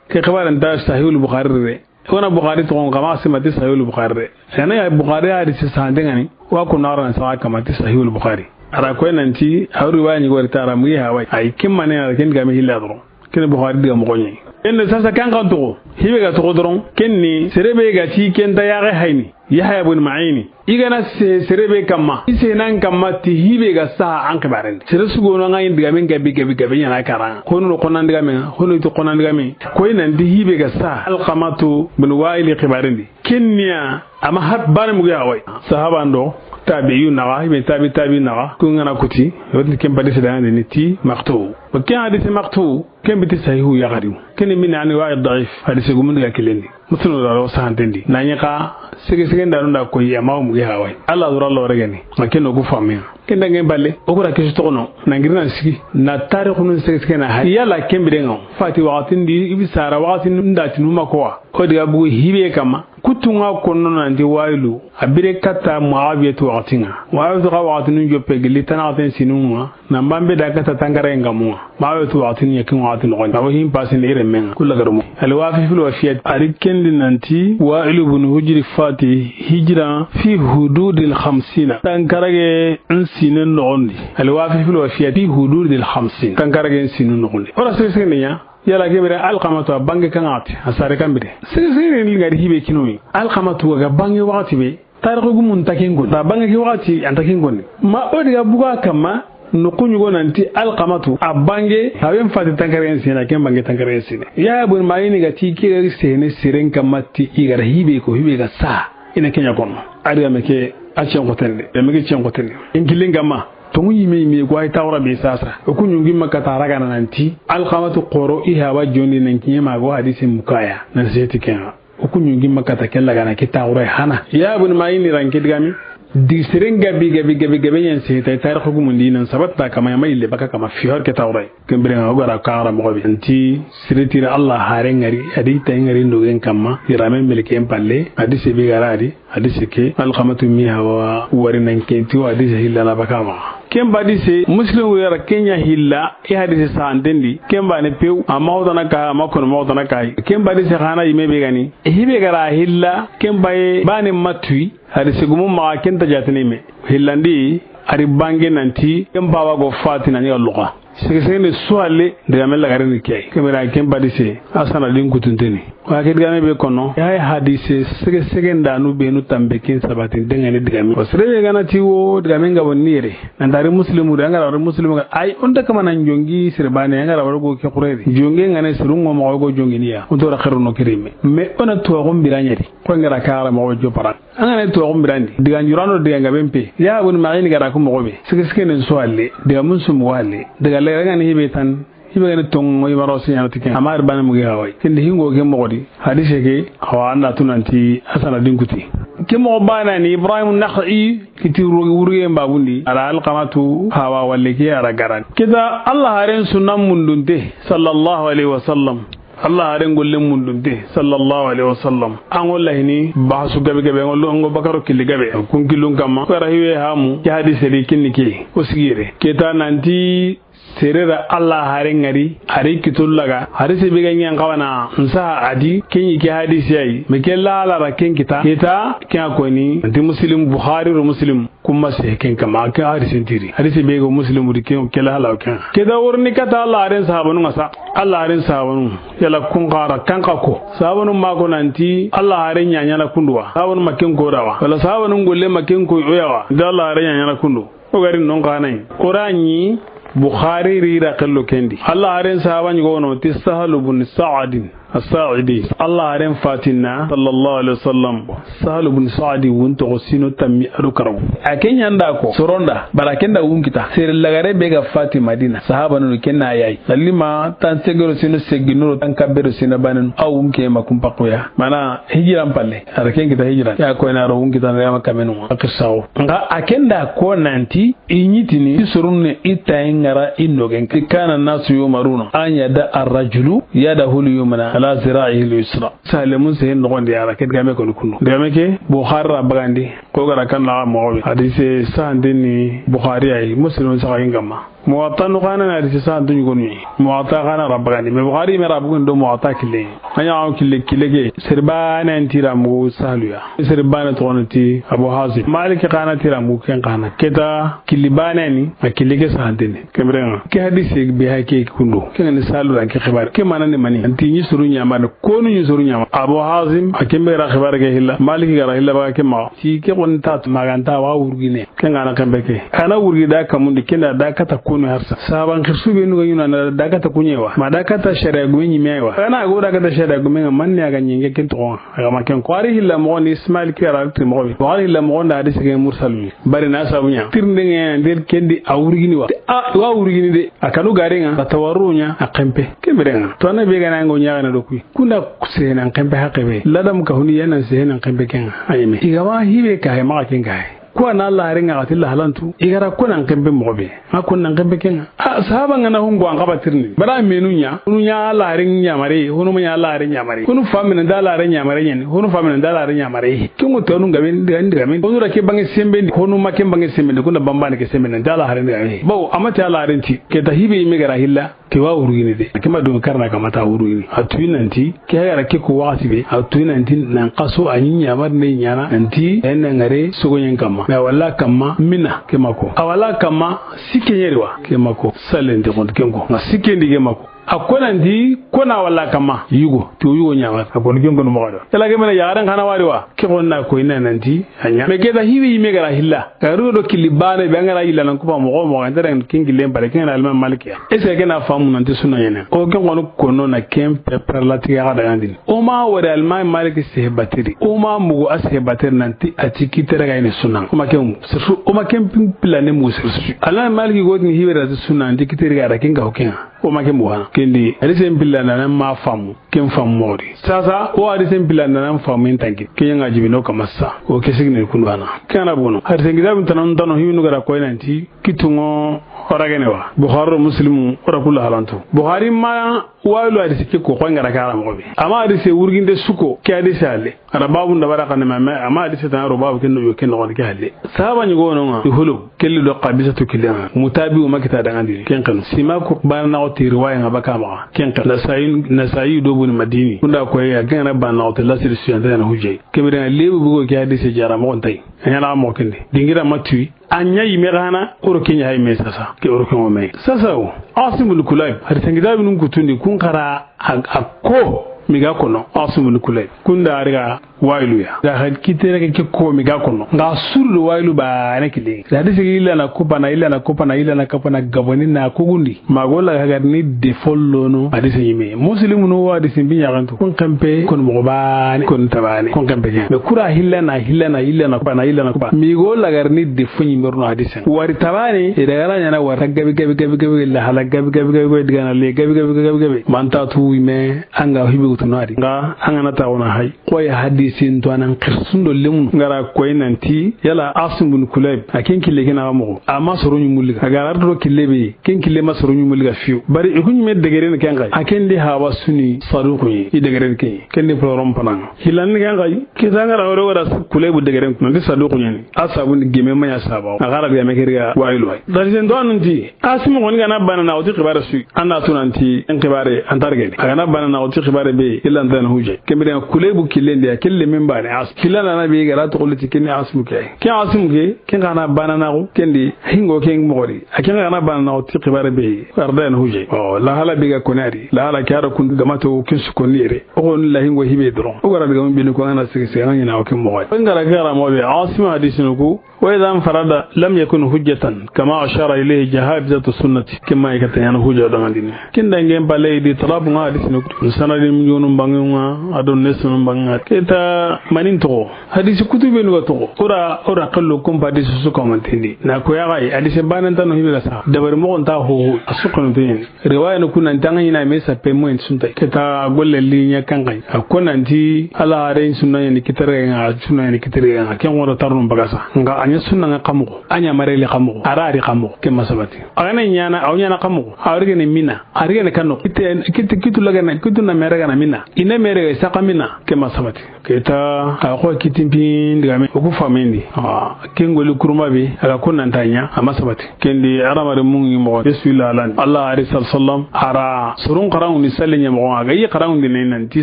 Ke xibaren ta Sahihul Bukhari re. Wona Bukhari toxon xa ma sima ti Sahihul Bukhari re. Yana ya Bukhari hadise sante ŋa ni. Wa ko na ra na sa kama ti Sahihul Bukhari. A ra ko nanti a ri wa ɲi go ri ta ra mugu hawa yi. Ay ken ma ne na ken digame hilla doro. Ken Bukhari diga moxo ɲi. Ken de sasa kan kan toxo. Hibe ga toxo doron. Ken ni sere be ga ti ken ta ya ga hayni. Yahya bin Ma'ini. I ga na se-, sere be kamma. I se nan kamma ti hibe ga saha an xibaren. Sere su go no ŋa ɲi digame gabi, gabi, gabi ɲaana kara. Hono no ko nan digame, hono to ko nan digame. Ko i nanti hibe ga saha. Alqamatu bin Wa'il xibaren di. Ken ni ya, a ma hab bani mugu hawa yi. Sahaba ndo, tabi'u naxa, hibe tabi, tabi naxa. Ku ŋa na kuti, wati ken hadise da ni ti maqtu. Wa ken hadise maqtu. Ken biti sahihu ya gariw. Ken min ani wa da'if. Hadise gumun ga kilendi. Muslim da ro sahantendi. Na ɲi xa sege sege nda nda ko ya ma mugu hawa yi. Allah dura lo regeni. Ma ken no ku famiya. Ken da ŋe balle. O ko ra kisu toxo no. Na ngiri na sigi. Na tarikhu nun sege sege na hay. Yala ken biren ŋa. Fati waxatin di i bi sara waxatin nda tinu ma ko wa. O diga bugu hibe kamma. Kutu ŋa ko no nanti Wa'ilu. A bire katta Muawiyatu waxatin ŋa. Muawiyatu xa waxatin nun joppe gilli tana waxatin sinu ŋa. Nan bambe da kata tangare ngamu. Ma wetu waxati ni yakin waxati no. Ma hin pasin ire men. Kula garumo. Al wafi fil wafiyat. Ari kendi nanti Wa'il ibn Hujr fati hijra fi hududil khamsina. Tankarage in sinen noxondi. Al wafi fil wafiyat fi hududil khamsin. Tankarage in sinen noxondi. Ora sese ne ya. Yala kebere Alqamatu a bange kan ati. A sare kan bire. Sese ne ni ngari hibe kinoyi. Alqamatu ga bange waxati be. Tarixu gumun ta ken koni. Ta bange ke waxati, an ta ken koni. Ma o diga buga kamma, no kuɲugo nanti Alqamatu, a bange, a ben fati tankaren sine, ken bange tankaren sine. Ya bun ma ini ga ti kiri sene siren kamma ti i ga ra hibe ko, hibe ga sa. Ina kenya kono. A diga me ke a cen xotende, ya me ke cen xotende. In kilin kamma, tongu yime yime ko ay tawra be sasa. O kuɲungi makka taraga nanti, Alqamatu xoro i haba jondi nan kiɲe mago hadisi mukaya, nan seti kenga. O ku ɲungi makka ta ke lagana ke taxura hana. Ya bun ma ini ranke digami. Di seren gabi, gabi, gabi, gabi ɲan se tay tarixu gumun di nan sabat ta kama ya ma ille baka kama fi hor ke taxura. Kembere nga o gara kara mo bi. Anti siritira Allah hare ngari, adi tay ngari ndogen kamma, irame melke en palle, adi se bi gara adi, adi se ke, Alqamatu mi hawa wari nan ke ti, adi se hilla na baka ma. Ken hadise, Muslim wera kenya hilla, e hadise sahantendi, ken bane pew, amma hotana ka, amma kono ma hotana ka. Ken hadise xana yime be gani. E hibe gara hilla, ken baye, bane matui, hadise gumu ma ken ta jatini me. Hillandi, ari bange nanti, ken bawa go fati nani alluqa. Sege sege ne suwale, diga me lagare ni kiyai. Kemera ken hadise, asana din kutunteni. Wa ke digame be kono, ya hadise sege sege ndanu be nu tambe kin sabati dengani digame. O sere be gana ti wo digame nga woni yere. Nan dari muslimu de, an gara wari muslimu ga, ay, on ta kama nan jongi sere bane, an gara wari go ke xureri. Jonge ngane sirungo mo go jongi niya. On to ra xero no kirime. Me ona to go mbiranyeri. Ko ngara kara mo jo para. An gana to go mbirandi. Diga njurano diga ngabe mpe. Ya bun ma ini gara ko mo be. Sege sege nen so alle. Diga mun sum wale. Diga le ngani hibe tan. Hibe gani tongo i maro si yana tiken. Amar bana mugi hawai. Kindi hingo ke mo di. Hadise ke hawa anda tunanti asana dinkuti. Ke mo bana ni Ibrahim Nakhai kiti rugi wurge mbabundi. Ara Alqamatu hawa walle ke ara garan. Kita Allah haren sunan mundunte sallallahu alaihi wasallam. Alla haaren golle mundunte, sallallahu alaihi wasallam. An ŋo lahini bahasu gabe gabe, an ŋo lo, an ŋo bakaro killi gabe. Kun killun kamma, kara hiwe hamu, ke hadise ri kinni ke, o sigire. Keta nanti, sere ra Alla haaren ŋari, hari kitul laga, hari sebe ga ɲan kawana, nsa adi, kenyi ke hadisi yayi, me ke la Alla ra ken kita, keta, ken a koni, nanti Muslim, Bukhari ro Muslim, kuma se ken kama, ke hadisi ntiri. Hadisi be go Muslim di ken, ke la Alla ken. Keta worni kata Alla haaren sahabanu ŋa sa, Alla haaren sahabanu, yala kun kara, kan ka ko. Sahabanu ma ko nanti, Alla haaren ɲa ɲa na kunduwa. Sahabanu ma ken ko dawa. Wala sahabanu golle ma ken ko oyawa. Da Alla haaren ɲa ɲa na kundu. O gari non kanai. Qur'ani Bukhari ri ra kello kendi. Alla haaren sahaba ni gono ti Sahal ibn Sa'd as-Sa'idi. Alla haaren fatinna sallallahu alaihi wasallam. Sahal ibn Sa'd wun to sino tammi adu karaw. A ken ɲa nda ko soronda bara ken da wun kita. Sere lagare be ga fati Madina. Sahaba no ken na yayi. Sallima tan segero sino seginoro tan kabero sino banen. A wun ke ma kun pakoya. Mana hijran palle. Ara ken kita hijran. Ya ko na ro wun kita na ma kamenu. Akisawo. Nga a ken da ko nanti I ɲi tini, i sorunne, i tayi ŋara, i nogen. Kana nasu yumaruna an yada arrajulu yadahu al-yumna ala zira'ihi al-yusra. Sahaba mun sehen nogondi yara, ke digame koni kundu. Digame ke, Bukhari ra bagandi, ko gara kan na moxo be. Hadise sahanten ni Bukhari yayi, Muslim saxa in kamma. Muwatta no kana na hadise sahanten ni koni. Muwatta kana ra bagandi, mais Bukhari me ra bugun do Muwatta kille. An ɲa an kille, kille ke, sere baane n tira mugu Sahlu ya. Sere baane toxo ni ti Abu Hazim. Maliki xa na tira mugu ken xa na. Keta killi baane ni, a killi ke sahanten ni. Ke bire ŋa. Ke hadise be ha ke kundu. Ken ni Sahlu ra ke xibaare. Ke mana ni mani. An ti ɲi soro ɲaama, ko ni ɲi soro ɲaama. Abu Hazim, a ken be ra xibaare ke hilla. Maliki ga ra hilla ba ke ma. Ti ke xo ni ta ma ga nta wa wurgine. Ken ga na ken be ke. A na wurgi da kamundi, ken da da kata kunu harsa. Sahaban xirsu be nu ga ɲuna na da kata kunye wa. Ma da kata sharia gume ɲime wa. A na go da kata sharia gume ŋa, manne a ga ɲinge ken toxo ŋa. A ga ma ken ko. Hari hilla moxo ni Ismail ke ra ti moxo be. Hari hilla moxo nda hadise ke mursal ni. Bari na sabu ɲa. Tirnde ŋa der kendi a wurgini wa. A wa wurgini de. A kanu gare ŋa. Ba tawarru ɲa a kempe. Ke bire ŋa. To na be ga na ngo ɲa ga na do kuyi. Kunda sehen an kempe haqe be. Ladam ka huni yana sehen an kempe ken ŋa. A ɲeme. I ga ma hibe ka he, ma ken ka he. Ko na Alla haaren ŋa ga ti la halantu. I ga ra ko nan kempe moxo be. Ŋa ko nan kempe ken ŋa. A sahaba ŋa na hungo an xaba tirni. Bara menu ɲa. Hunu ɲa Alla haaren ɲaamare. Hunu ma ɲa Alla haaren ɲaamare. Hunu famina da Alla haaren ɲaamare ɲani. Hunu famina da Alla haaren ɲaamare. Ken ŋo tonu ga ben diga diga men. Hunu ra ke bange sembe ndi. Hunu ma ken bange sembe ndi. Kunda bambane ke sembe ndi da Alla haaren diga men. Bawo a ma ti Alla haaren ti. Keta hibe i me ga ra hilla. Ke wa wurgini de. Ke ma dun karna ka ma ta wurgini. A tuyi nanti, ke ga ra ke ko waxati be. A tuyi nanti nan xaso a ɲi ɲaamari ne ɲaana. Nanti, en na ŋare sogoɲen kamma. Mais a walla kamma, mina, ke ma ko. A walla kamma, sikke ɲeri wa. Ke ma ko. Salen de xo ken ko. Ŋa sikke ndi ke ma ko. A ko nanti, ko na walla kamma, yugo. To yugo ɲaamari. A ko ni ken ko moxo do. Yala ke mena yaxaren xa na wari wa. Ke xo na ko i na nanti, a ɲa. Mais keta hibe i me ga ra hilla. Ka ru do killi baane be an ga ra yilla nan kupa moxo moxo, an ta ken killen bare, ken na Imam Malik ya. Est-ce que ken na famu nanti sunna ɲene? O ken xono kono na ken pe perla tiga ga daga ndini. O ma wari Imam Malik sehe batiri. O ma mugu a sehe batiri nanti a ti kitere ga ine sunna. O ma ken sirsu, o ma ken pin pilane mu sirsu. Imam Malik go ni hibe ra sunna nanti kitere ga ra ken ga o ken. O ma ken buhana. Kendi, hadise n pilla na ma famu. Ken fam moxo di. Sasa, o hadisen pilanda nan famin tanki. Ken ŋa jibi no kama sa. O ke sigini kundu ana. Ken na bono. Hadisen gida bin tanan tano himinu gara koy nanti. Kitungo oragene wa. Bukhari, Muslimu, ora kula halantu. Bukhari ma wayilu hadisi ke ko koy ngara kara moxo be. Ama hadise wurginde suko ke hadise ale. Ara babu nda bara kan ma, ama hadise tan ro babu ken do ken no ke halle. Sahaba ni gono ŋa. Ihulu. Kelli do Qabisatu kiliyan. Mutabi o ma kita dangandi. Ken kanu. Simaku bana na o ti riwaya ŋa baka maxa. Ken kanu. Nasayi, Nasayi do buni Madini. Kunda koy a ken na bana na o ti lasiri suyante na hujjay. Kebere na lebu bugo ke hadise jara moxo ntay. A ɲa na moxo kende. Dingira ma tuyi. A ɲa yime xana, oro ke ɲa hay me sasa. Ke oro ke ŋo me. Sasa o. Asim bin Kulayb. Hari tangida binun kutundi kun xara a, a ko. Mi ga kono. Asim bin Kulayb. Kunda ariga. Wayilu ya. Da hal kitere ke ko mi ga kono. Nga suru do wayilu ba ne kile. Da hadisi illa na kupana, illa na kupana, illa na kupana gaboni na kugundi. Magola ga ni de follono hadisi yime. Muslimu no hadisi bi ɲagantu. Kun kampe, kun moxo bane, kun tabane, kun kampe ɲa. Me kura hilla na, hilla na, illa na kupana, illa na kupana. Mi go la gar ni de fo ɲi merno hadisi. Wari tabane, e daga la ɲana wari gabi, gabi, gabi, gabi, la hala gabi, gabi, gabi, gabi, digana le gabi, gabi, gabi, gabi, gabi. Manta tu yime, anga hibi kutunadi. Nga, anga na ta wona hay. Koy hadis Sintuwanan xirsun do lemunu. N ga ra koyi nanti, yala Asim bun Kulayb, a ken kille ke na xa moxo? A ma soro ɲumulli ga. A ga ra do kille be, ken kille ma soro ɲumulli ga fiyo. Bari i ku ɲime degeren ken xa yi. A ken di hawa suni saduqu ɲi, i degeren ke ɲi. Ken di polorom panan. Hilandi ken xa yi, kita n ga ra wore wara Kulaybu degeren, nanti saduqu ɲi ni. A sabu ni geme ma ɲa saba. A ga ra digame ke ri ga wayilu wa yi. Dari sen do anun ti, Asimi xoni ga na bana na o ti xibaare su yi. An na tu nanti in xibaare an ta ri geni. A ga na bana na o ti xibaare be, illa an ta na hujja. Ken biren Kulaybu killen di, a kille min bane As-, killa na na be ga ra toxo li ti ken ni Asimu ke. Ken Asimu ke, ken xa na bana na xo, ken di hingo ken moxo di. A ken xa na bana na o ti xibaare be, arda na hujja. O, la hala be ga koni a di. La hala ke a ra kun ga ma to ken su koni yere. O xo ni la hingo hibe doron. O ga ra digamu bini ko an ga na sigi sigi an ga ɲina o ken moxo. O n ga ra ke ga ra mo be, Asimu hadisinu ku, وإذا انفرد لم يكن حجة كما أشار إليه جهابذة السنة. Ken ma i ga ta ɲaana hujja dangandini. Ken dangen palle di talabu nga hadisinu ku. Sanadin yonun bangen ŋa, a do nesunun bangen ŋa. Kita manin toxo. Hadisi kutubenu ga toxo. O ra, o ra kallo kumpa hadisi su kamanten di. Na ko ya ga yi, hadisi banen ta no hibe ga sa. Dabari moxon ta ho, a su kanu to ɲi. Riwaya ni ku nanti an ga ɲina me sappe moyen sunta. Kita golle li ɲa kan xa yi. A ko nanti Alla haren sunna ɲa ni kitare ŋa, sunna ɲa ni kitare ŋa. Ken woro tarnu bagasa. Nga a ɲa sunna ŋa xa moxo. A ɲa mareli xa moxo. A ra ri xa moxo. Ken ma sabati. A ga na ɲaana, a wa ɲaana xa moxo. A wa ri geni mina. A ri geni kano. Kite, kite, kitu lagana, kitu na mere gana mina. I na mere ga saka mina. Ken ma sabati. Kita a xo kitin pin digame o ku famendi. Awa, ken goli kurma be, a ga ko nan ta ɲa, a ma sabati. Ken di hadamaren mun ŋi moxo be su lalandi. Alla hari sal sallam, a ra soron xaranŋundi salli ɲa moxo, a ga yi xaranŋundi ne nanti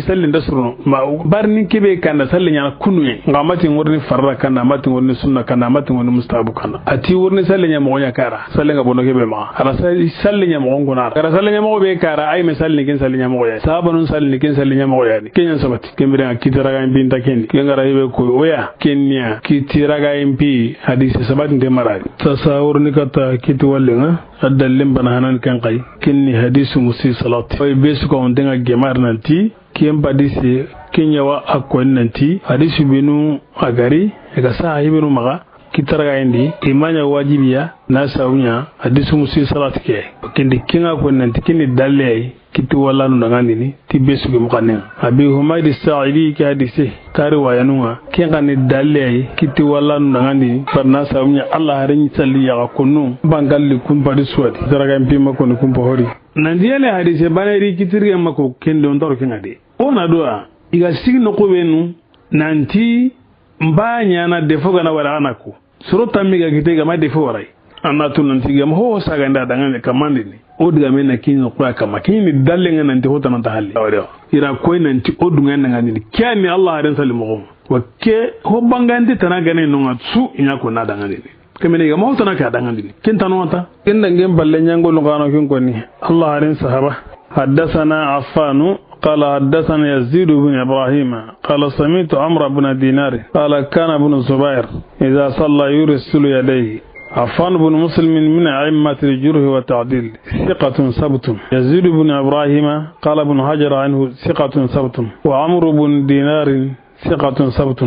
salli nda sorono. Ma bari ni kebe kanda salli ɲa kunu ye. Nga ma ti ŋorni farra kanda, ma ti ŋorni sunna kanda, ma ti ŋorni mustahabu kanda. A ti wurni salli ɲa moxo ɲa kara. Salli nga bono kebe ma. A ra sa-, salli ɲa moxo n kona. A ra salli ɲa moxo be kara, ay me salli ni ken salli ɲa moxo ya. Sahabanun salli ni ken salli ɲa moxo ya ni. Ken ɲa sabati. Ken biren ŋa kitaraga in binta ken di. Ken ga ra hibe ko o ya. Ken ɲa kitaraga in pi hadisi sabati nte marari. Sasa wurni kata kiti wallen ŋa. A dallen bana hanan ken xa yi. Ken ni hadisu musi salati. Oy be su ko on denga gemar nanti. Ken hadisi, ken ɲa wa a ko nanti. Hadisu binu a ga ri, e ga sa hibinu maxa. Kitaraga in di, i ma ɲa wajibiya, na sabu ɲa, hadisu musi salati ke. Ken di ken ŋa ko nanti, ken ni dalle yi, kiti walla nu dangandini, ti be su ge muxannen. Abi Humaydi Sa'idi ke hadise, kari wayanun ŋa, ken xa ni dalle yi, kiti walla nu dangandini, bari na sabu ɲa Alla haren salli ya ga kunu, bangalli kun padi suwadi, kitaraga in pi ma koni kun pa hori. Nanti yele hadise bane ri kitirigen ma ko, ken di o n taro ken ŋa de. O na duwa, i ga sigi noxo benu, nanti, N ba ɲaana defo gana wara a na ko. Soro tammi ga kite ga ma defo wara yi. An na tu nanti ga ma ho saganda dangane kamandini. O digame na kin ko ya kama. Kin ni dalle nga nanti ho tananta halli. Awre. I ra koy nanti o dunga na ngandini. Kiyani Alla haren salli moxo. Wa ke ho bangandi tana gane no nga su i ɲa ko na dangandini. Kemene ga ma ho tana ka dangandini. Kin tanu wanta. Ken dangen palle ɲangolu xano ken koni. Alla haren sahaba. حدثنا عفان قال حدثنا يزيد بن إبراهيم قال سمعت عمرو بن دينار قال كان ابن الزبير إذا صلى يرسل يديه. عفان بن مسلم من أئمة الجرح والتعديل، ثقة ثبت. يزيد بن إبراهيم قال ابن حجر عنه ثقة ثبت. وعمرو بن دينار ثقة ثبت،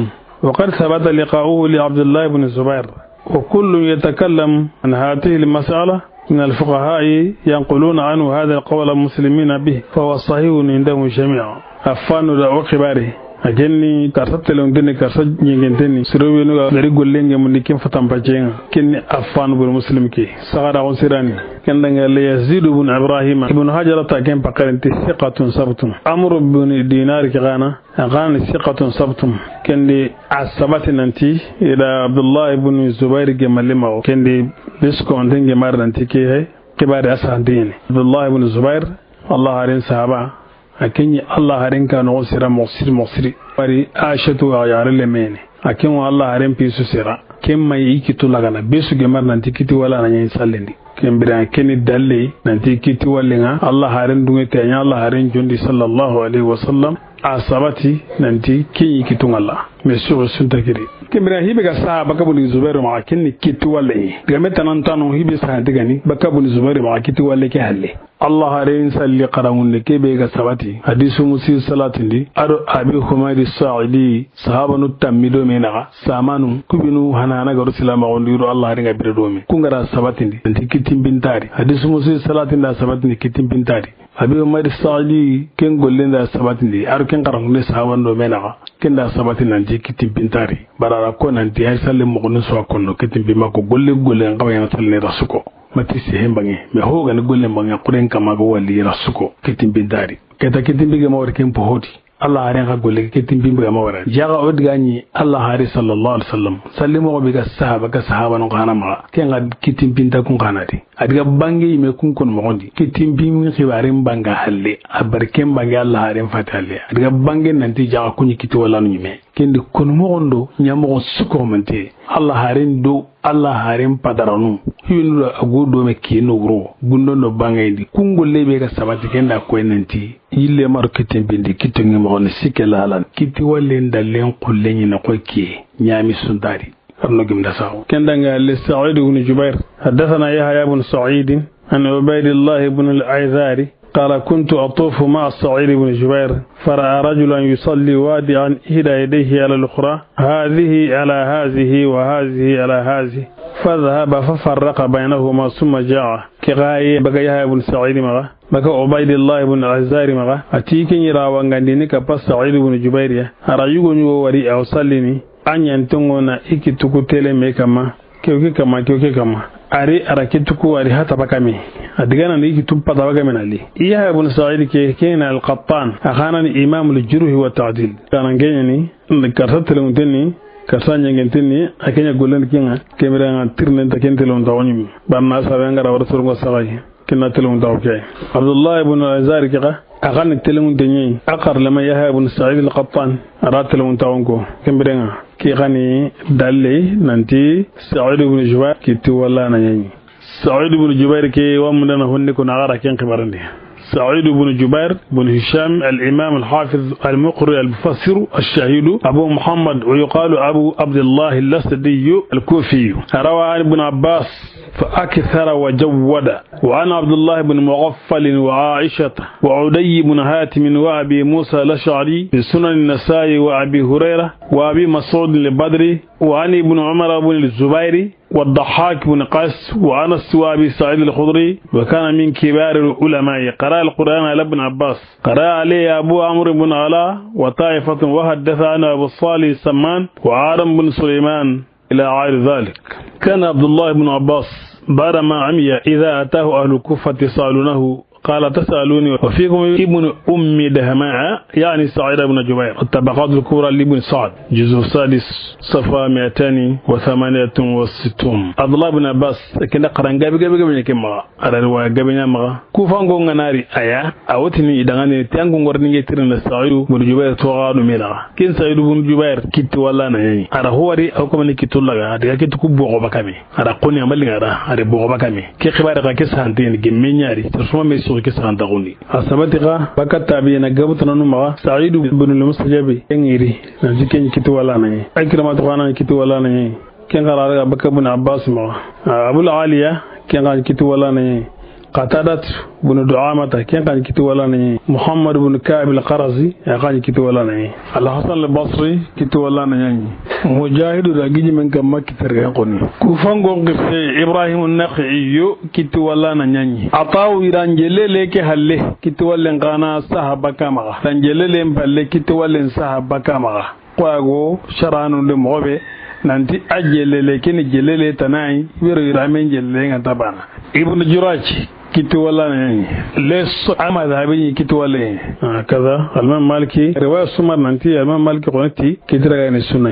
وقد ثبت لقاؤه لعبد الله بن الزبير، وكل يتكلم عن هاته المسألة من الفقهاء ينقلون عنه هذا القول مسلمين به، فهو صحيح عندهم جميعا. Affanu da o xibari, a ken ni karsa telonten ni, karsa ɲengenten ni, soro benu ga gari gollenge mundi ken fatampacenga, ken ni Affanu bun Muslim ke, sagara on sirani, ken danga le Yazid bun Ibrahim, Ibn Hajar ta ken pakarenti, thiqatun sabtun. Amru bun Dinar ke gana, A gani thiqatun sabtun. Ken di a sabati nanti, ila Abdullah ibn Zubair gemali mawo. Ken di bisko onten gemar nanti ke he, xibari a sahantini. Abdullah ibn Zubair, Allah harin sahaba, a ken ɲi Allah harin ka noxo sira moxo siri moxo siri. Bari Aishatu a yare lemene. A ken wa Allah harin pisu sira. Ken ma yi kitu lagana. Bisu gemar nanti kiti wala na ɲi sallindi. Ken bira ken ni dalle nanti kiti wallenga Allah haren dunge te ɲa Allah haren jondi sallallahu alaihi wasallam a sabati nanti ken yi kitu ngalla. Mais sur sunta kiri. Ken bira hibe ga sa baka bun Zubair ma ken ni kiti walle. Diga me tanan tanu hibe sa digani baka bun Zubair ma kiti walle ke halle. Allah haren salli xaranŋunde ke be ga sabati. Hadisu musi salatindi. Ado Abi Humaydi Sa'idi. Sahabanu tammi do me naxa, samanu, kubinu hanana garu silama gondi yuru Allah haringa bire do me. Kungara sabatindi, nanti kitin bintari. Hadisu musi salatinda sabatindi kitin bintari. Abi Humaydi Saidi, ken gollen da sabatindi, a ro ken xaranŋunde sahaban do me naxa, ken da sabati nanti kitinpinta ri. Bara a ra ko nanti hari salle moxonin su wa konno, kitinpinma ko golle golle n xawa ɲaana salle ne ra su ko. Ma ti sehen banŋe, mais ho ga ni gollen banŋe, xuren kama ga wali ra su ko, kitinpinta ri. Ke ta kitinpi ke ma wari ken po hoti. Alla haaren xa golle ke kitinpinbe ga ma wara. Jaxa o diga ɲi Alla haare sallallahu alaihi wasallam. Salli moxo be ga sahaba, ga sahabanun xa na maxa. Ken ga kitinpinta kun xa na di. A diga bange yime kun kon moxon di. Kitinpin xibaaren banga halle. A barken bange Alla haaren fati halle. A diga bange nanti jaxa kun ɲi kiti wallanu ɲime. Ken di kon moxon do ɲa moxon su ko mante. Alla haaren do Alla haaren padaranu, hinu da a go do me kiyen no wuro, gundo no bangayindi, kun golle be ga sabati ken da koy nanti, yille ma ro kitinpindi, kitinŋe moxo ni sikke lalan, kiti wallen dallen xullen ɲi na koy kiye, ɲami suntari. Arno gimda saxo. Ken da ŋa le Sa'id ibn Jubair, haddathana Yahya ibn Sa'id, an Ubaydillah ibn al-Aizari, قال: كنت أطوف مع سعيد بن جبير، فرأى رجلا يصلي واضعا إحدى يديه على الأخرى، هذه على هذه وهذه على هذه، فذهب ففرق بينهما ثم جاء. Ke xa yi baga Yahya ibn Sa'id maxa, baga Ubaydillah ibn al-Aizari maxa, a ti ken ɲi ra wangandini kappa Sa'id ibn Jubair ya, a ra yugo ɲugo wari a wa sallini, a ɲantonŋo na i kittu ku tele me kama. Kew ke kama, kew ke kama. A ri a ra kittu ku, a ri hata bakame. A diga na ni kittu pata bakame na li. Yahya ibn Sa'id ke, ke na al-Qattan. A xa na ni imam al-jarh wa ta'dil. Xa na ŋa ɲa ni, karsa telenŋunten ni, karsa ɲanŋenten ni, a ke ɲa gollen ken ŋa, ke mira ŋa tirnen ta ken telenŋunta woni. Banna sabe ŋa ra wara sorgo saxay. Ken na telenŋuntaxu ke. Abdullah ibn al-Aizari ke xa, a xa ni telenŋunte ɲa yi. A xarlema Yahya ibn Sa'id al-Qattan, a ra telenŋuntaxun ko. Ken biren ŋa, ke xa ni dalle nanti Sa'id ibn Jubair kiti walla na ɲa yi. Sa'id ibn Jubair ke wa mundana honni ko na a ga ra ken xibarandi. Sa'id ibn Jubair ibn Hisham al-Imam al-Hafiz al-Muqri al-Mufassir al-Shahid Abu Muhammad wa yuqalu Abu Abdullah al-Asadi al-Kufi. Rawa an Ibn Abbas فأكثر وجود. وعن عبد الله بن مغفل وعائشة وعدي بن حاتم وأبي موسى الأشعري بسنن النسائي وأبي هريرة وأبي مسعود البدري وعن ابن عمر بن الزبير والضحاك بن قيس وأنس وأبي سعيد الخدري وكان من كبار العلماء قرأ القرآن على ابن عباس قرأ عليه أبو عمرو بن علاء وطائفة وحدث عنه أبو صالح السمان وآدم بن سليمان إلى غير ذلك. كان عبد الله بن عباس بعدما عمي إذا أتاه أهل الكوفة سألونه قال تسألوني وفيكم ابن أم دهماء يعني سعيد بن جبير. الطبقات الكبرى لابن سعد جزء السادس صفحة مائتين وثمانية وستون. عبد الله بن عباس كان قرأ gabe gabe gabe كما A da riwaya gabe ɲa maxa. Kufanko ŋa na ri a ya, a wotini i daŋani ti an ko ŋorni ŋe tirina Sa'idu bun Jubair toxanu me naxa. Ken Sa'idu bun Jubair kitti walla na ɲaɲi. A da ho wari a ko mani kittu laga, a daga kittu ku boxo bakame. A da xoni a mali ŋa da, a da boxo bakame. Ke xibare xa ke sante ni gemme ɲari, suma me so ke santa xoni. A sabati xa, baka tabi na gabu tananu maxa, Sa'idu bun al-Musayyabi, engiri, na ziken kittu walla na ɲaɲi. Ikrima to xana kittu walla na ɲaɲi. Ken xa ra daga baka Ibn Abbas maxa. Abul Aliya, ken xa ni kitti walla na ɲaɲi. Qatadat bun Du'amata, ken xa ni kitti walla na ɲaɲi. Muhammad bun Ka'b al-Qurazi, ya xa ni kitti walla na ɲaɲi. Al-Hasan al-Basri, kitti walla na ɲaɲi. Mujahidu da giji men kamma kitti raga yen xoni. Kufanko ŋirse Ibrahim an-Nakha'i yo kitti walla na ɲaɲi. Atawu i da n jelele ke halle, kitti wallen xa na saha baka maxa. Da n jelele n palle, kitti wallen saha baka maxa. Ko a go sharanu de moxo be nanti a jelele keni jelele tanayi wero iramen jelele ŋa tabana. Ibn Juraj kitti walla na ɲaɲi. Les a madhabi ni kitti walla ɲaɲi. Kaza Al-Imam Maliki riwaya sumar nanti Al-Imam Maliki xoni ti kitti raga ni sunna.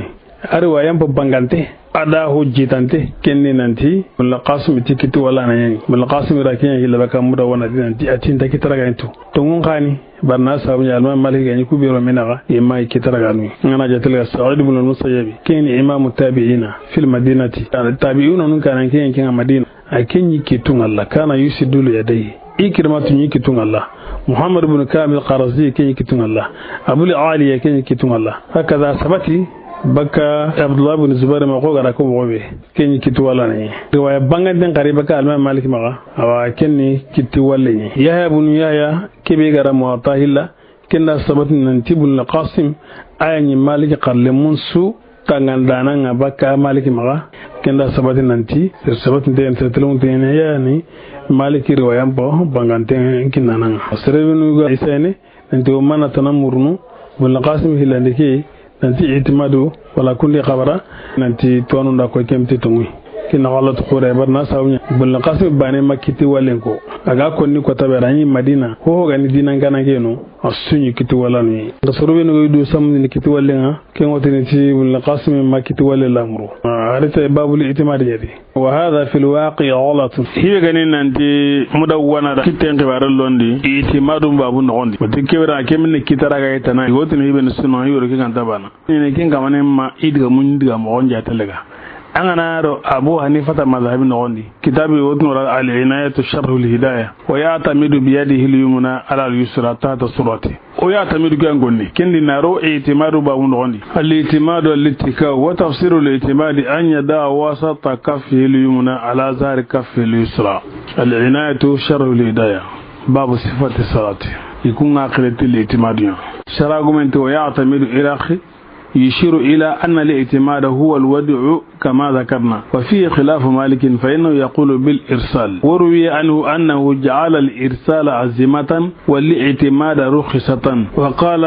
A riwaya mpo bangante. A da ho jitante kenni nanti Ibn Qasim ti kitti walla na ɲaɲi. Ibn Qasim ra ken ɲa hilla baka muda wana di nanti a ti nta kitti raga ni tu. Tongun xani. Barna sabu ɲa Al-Imam Malik ga ɲi ku biro me naxa, i ma i kitti raga nu. Ŋa na jatele ga Sa'id ibn al-Musayyib, ken ni imamu tabi'ina fil madinati. Tabi'una nun kana ken ken Madina. A ken ɲi kittu ŋa la, kana yusiddu yadayhi. Ikrimatu ɲi kittu ŋa la. Muhammad ibn Ka'b al-Qurazi ken ɲi kittu ŋa la. Abul Aliya ken ɲi kittu ŋa la. Hakaza sabati baka Abdullah ibn Zubair ma ko ga ra ko moxo be. Ken ɲi kittu walla na ɲaɲi. Riwaya banganten xari baka Al-Imam Malik maxa. Awa ken ni kitti walla ɲaɲi. Yahya ibn Yahya, ke be ga ra Muwatta hilla, ken da sabati nanti Ibn Qasim, a ya ɲi Maliki xarlemun su tangandana ŋa baka Maliki maxa. Ken da sabati nanti, sere sabatinte yani, sere telenŋunte yani, Maliki riwaayan po, banganten kinnana ŋa. Sere benu ga isayene, nanti o mana tana murunu, Ibn Qasim hillandi ke, nanti itimadu, wala kundi xabara, nanti tuwanu nda ko ken ti tonŋu. Kinna xalatu xure, bar na sawnya. Ibn Qasim baane ma kiti wallen ko. A ga konni ko tabera ni Madina, ho ho ga ni dinan gana geno, a su ɲi kiti wallanu. Nda soro benu ga du samuni kiti wallen ŋa, ken ŋa tini ti Ibn Qasim ma kiti walle lamuru. A, hari ta babul itimadi ɲa di. Wa hadha fil waqi ghalatun. Hibe ga ni nanti Mudawwana da kitten xibaare londi, itimadu babu noxondi. Wati kebera kemini kitara ga itana, i ga tini hibe ni sunna, hibe ro ke ga nta baana. Ni ne ken kamane ma i diga mun diga moxon ja telega. An ga na ro Abu Hanifata mazhabi noxondi. Kitabi wotun wala Al-Inayatu Sharhul Hidaya. Wa ya'tamidu bi yadihi al-yumna ala al-yusra tahta surati. O ya'tamidu ke an konni. Ken di na ro itimadu babu noxondi. Al-itimadu al-ittika wa tafsiru al-itimadi an yada wasata kaffihi al-yumna ala zahri kaffihi al-yusra. Al-Inayatu Sharhul Hidaya. Babu sifati salati. I ku ŋa xireti al-itimadu ya. Shara gumenti wa ya'tamidu ila axi. يشير إلى أن الاعتماد هو الوضع كما ذكرنا، وفيه خلاف مالك فإنه يقول بالإرسال، وروي عنه أنه جعل الإرسال عزيمة والاعتماد رخصة، وقال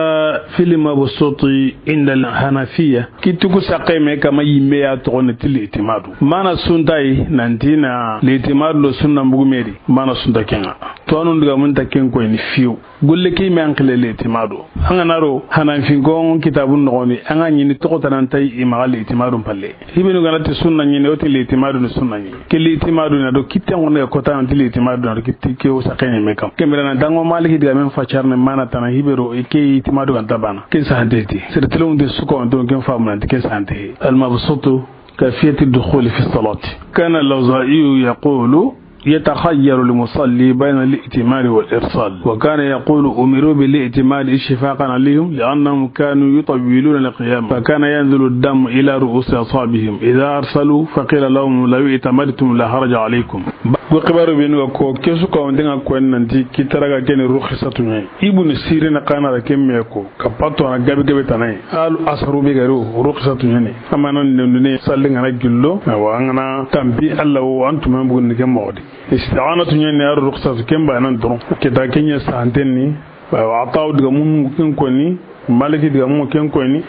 في المبسوط عند الحنفية. Kituku saqeme kama yimme ya toxone ti litimadu. Mana suntayi nantina litimadu lo sunna mbugumeri. Mana sunta kenga. Tuwanu ndiga munta ken koyni fiyo. Golle ke me an xile litimadu. An ga na ro Hananfinko kitabun noxondi, an ga ɲini toxo tanantayi i maxa litimadu palle. Hibenu ga na ti sunna ɲini, o ti litimadu ni sunna ɲini. Ke litimadu na do kitten xo ne ko tananti litimadu na do kitti ke o saqene me kam. Kembira na dango Maliki diga men facar ne mana tana hibero i ke itimadu ga nta baana. Ken sahante ti. Sere telenŋunte su ko on to ken famu nanti ken sahante. Al-mabsutu كيفية الدخول في الصلاة. كان الأوزاعي يقول: يتخير المصلي بين الاعتماد والإرسال، وكان يقول: أمروا بالاعتماد إشفاقا عليهم لأنهم كانوا يطولون القيام، فكان ينزل الدم إلى رؤوس أصحابهم، إذا أرسلوا فقيل لهم: لو اعتمدتم لا حرج عليكم. Go xibaaru benu ga ko, ke su kawonte ŋa ko nanti kitara ga keni ruxisatu ɲa. Ibnu Sirin xa na ra ke me ko. Kappa to na gabe gabe tana yi. Alu asaru be ga ro, ruxisatu ɲa ni. Amana newndinde salli ŋa na gillo. Awa, an ga na tampi Alla wo, an tuma bugundi ke moxo di. Isti'anatu ɲa ni, a ro ruxisatu ken ba nan doron. Kita ken ɲa sahanten ni. Awa, Atawu digamu ken koni. Maliki digamu ken koni.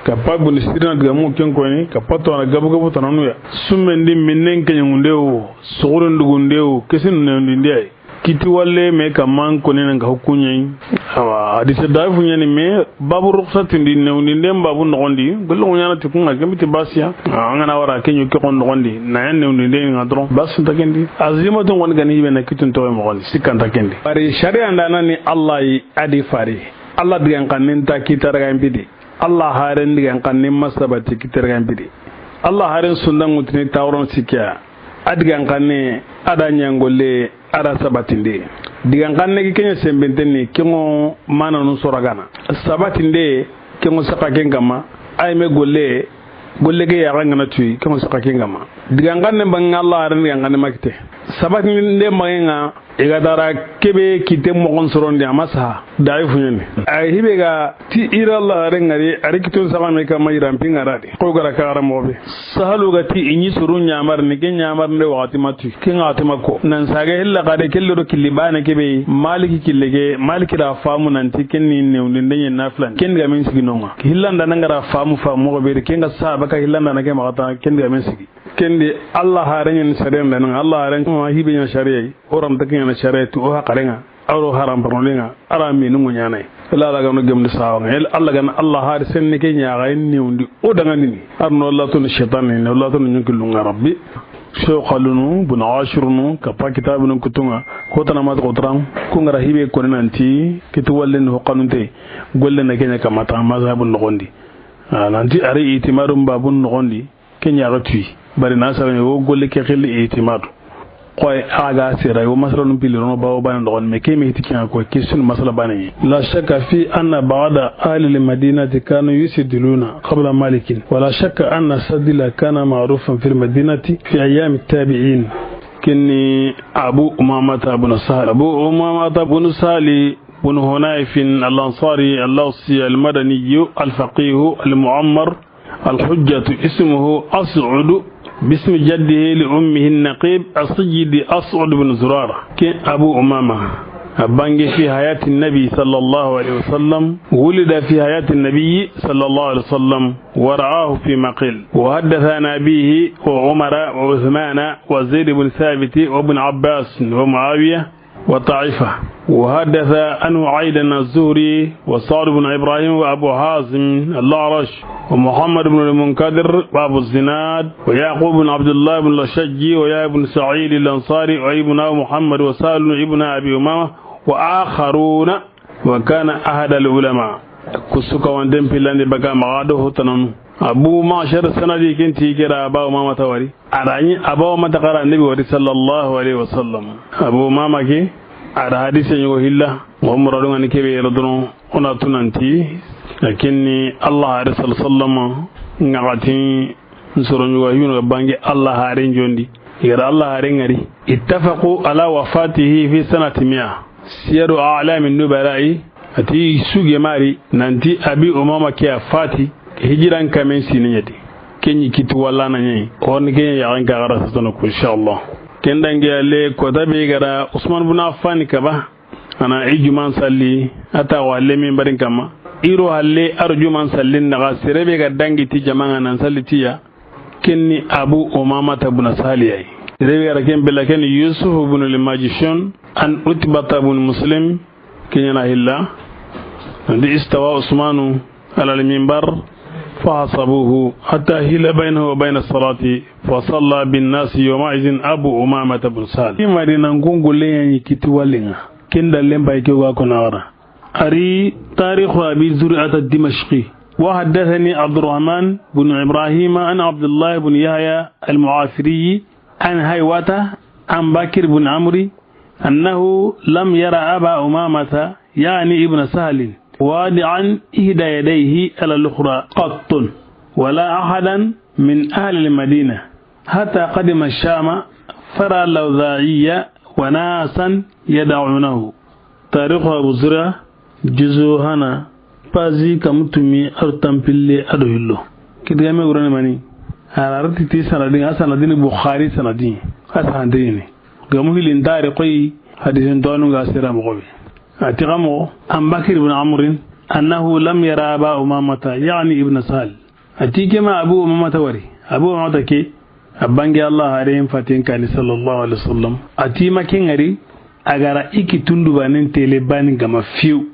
Kappa Ibnu Sirina digamu ken koni. Kappa to na gabu gabu tananu ya. Summen di minnen ke ɲa ŋunde wo, suxuren dugunde wo, kesin newndinde ay. Kiti walle me kaman koni nan ka hukuɲe. Awa, hadise daifu ɲa ni me babu ruxsatindi newndi nden babu noxondi. Gollo ɲa na ti kun ŋa kemiti basiya. An ga na wara kenyo ke xon noxondi. Na yan newndi nden ŋa doron. Basu nta kendi. Azimatu ŋoni ga ni be na kitun towe moxondi. Sikka nta kendi. Bari sharia nda na ni Alla yi a di fari. Alla digan xannen ta kitara ga mbidi. Alla haren digan xannen ma sabati kitara ga mbidi. Alla haren sundan ŋutini tawron sikkiya. A digan xanne, a da ɲangolle, a da sabatinde. Digan xanne ke ken ɲa sembenten ni, ken ŋo mananu soragana. Sabatinde, ken ŋo saxa ken kama, ay me golle, golle ke yaxa ŋa na tuyi, ken ŋo saxa ken kama. Digan xanne banŋe Alla haren digan xanne ma kite. Sabatinde banŋe ŋa, i ga dara kebe kite moxon sorondi a ma saha. Daifu ɲa ni. Ay hibe ga ti ira Alla haren ŋari, a ri kitun saxa me kama iran pi ŋa ra di. Ko gara ka gara moxo be. Sahalu ga ti i ɲi suru ɲamar ni, ke ɲamar nde waxati ma tu, ke ŋa waxati ma ko. Nan saage hilla xade kello do killi bane kebe, Maliki kille ke, Maliki da famu nanti ken ni newndi ndenye naflan. Ken diga men sigi nonga. Hillanda nan gara famu famu moxo be, ken ga sahaba ka hillanda na ke maxata, ken diga men sigi. Ken di Alla haren ɲa ni sariyan da nan, Alla haren ma hibe ɲa sariya. O ran ta ke ɲa na sariya tu o haqaren ŋa. A ro haram parnolinga, a ra minu ŋuɲanay. Ila Alla gano gemde sawa ŋa. El Alla gana Alla hari senne ke ɲaga inni undi o dangandini. Arno Alla tun shaytan ni, Alla tun ɲunki lunga Rabbi. Sheikh Khalunu, Bun Ashurunu, kappa kitabunu kutunga. Kotana mat kotran, kungara hibe kone nanti, kitu wallen ho kanunte. Golle na kenya kamata, mazhabun nogondi. Ah, nanti ari itimadun babun nogondi. Ken ɲaxa tuyi. Bari na sara wo golle ke xilli itimadu. Xoy a ga sera wo masalanu pili rono bawo bana dogon me ke me hiti kiyan ko ke sun masala bana ni. La shakka fi anna ba'da ahli al-madinati kanu yusaddiluna qabla Malikin. Wa la shakka anna saddila kana ma'rufan fil madinati fi ayyam at-tabi'in. Kinni Abu Umamata ibn Sahal. Abu Umamata ibn Sahal ibn Hunayfin al-Ansari al-Awsi al-Madani al-faqih al-mu'ammar. الحجة اسمه أسعد باسم جده لأمه النقيب السيد أسعد بن زرارة. Ken Abu Umama, a bange في حياة النبي صلى الله عليه وسلم، ولد في حياة النبي صلى الله عليه وسلم، ورعاه في مقيل. وحدث عن أبيه وعمر وعثمان وزيد بن ثابت وابن عباس ومعاوية وطائفة. وحدث عنه أيضا الزهري وسعد بن إبراهيم وأبو حازم الأعرج ومحمد بن المنكدر وأبو الزناد ويعقوب بن عبد الله بن الأشج ويحيى بن سعيد الأنصاري وابن محمد وسهل بن أبي أمامة وآخرون. وكان أحد العلماء. Ku su kawanten pillandi baka maxa do hotananu. Abu Ma'shar sanadi ken ti kira Aba Umamata wari. A da ɲi Aba Umamata xara Annabi wari sallallahu alayhi wa sallam. Abu Umama ke, a da hadise ɲogo hilla. Wa muradu ngani kebe yero doron, o na tunanti, lakinni Allah hare sallallahu alayhi wa sallam, ŋaxati, nsoro ɲogo yunu bange Allah hare njondi. Yara Allah hare ŋari. اتفقوا على وفاته في سنة مئة. Siyaru A'lami Nubala'i, a ti su gemari, nanti Abi Umama ke a fati, hijiran kamen sini ɲa ti. Ken ɲi kitu walla na ɲi, o ni ken ɲa yaxen ka xara satono ku, inshallah. Ken dange ale kota be gara Usman bun Affan kaba, a na i juman salli, a ta wa le minbarin kama. I ro halle a ro juman sallin daga, sere be ga dangi ti jamaŋa nan salli ti ya. Ken ni Abu Umamata bun Sahal ya yi. Rewi gara ken bela ken Yusuf bun al-Majishun an Utbata bun Muslim, ken ɲa na hilla. Andi استوى عثمان على المنبر فحصبوه حتى حيل بينه وبين الصلاة فصلى بالناس يومئذ أبو أمامة بن سهل. I Madina ngungulle ya ɲi kiti wallinŋa. Ken dallen bay ke wa ko na wara. A ri تاريخ أبي زرعة الدمشقي. وحدثني عبد الرحمن بن إبراهيم عن عبد الله بن يحيى المعافري عن هيوة عن بكر بن عمرو أنه لم ير أبا أمامة، يعني ابن سهل، واضعا إحدى يديه على الأخرى قط، ولا أحدا من أهل المدينة، حتى قدم الشام فرأى الأوزاعي وناسا يدعونه. Tarixu Abu Zura, juzu hana, pazi kamutumi aru tanpille ado hillo. Kidigame wurani mani? A ra riti ti sanadin, a sanadini Bukhari sanadin, a sanadini. Gamu hilin tari koy hadisin tonu ga sira moxo be. A ti gamo an Bakir ibn Amrin, أنه لم ير أبا أمامة، يعني ابن سهل. A ti ke ma Abu Umamata wari. Abu Umamata ke, a bange Allah haren faten kani sallallahu alaihi wasallam. A ti ma ke ŋari, a gara i kitundu banen tele bani gama fiu.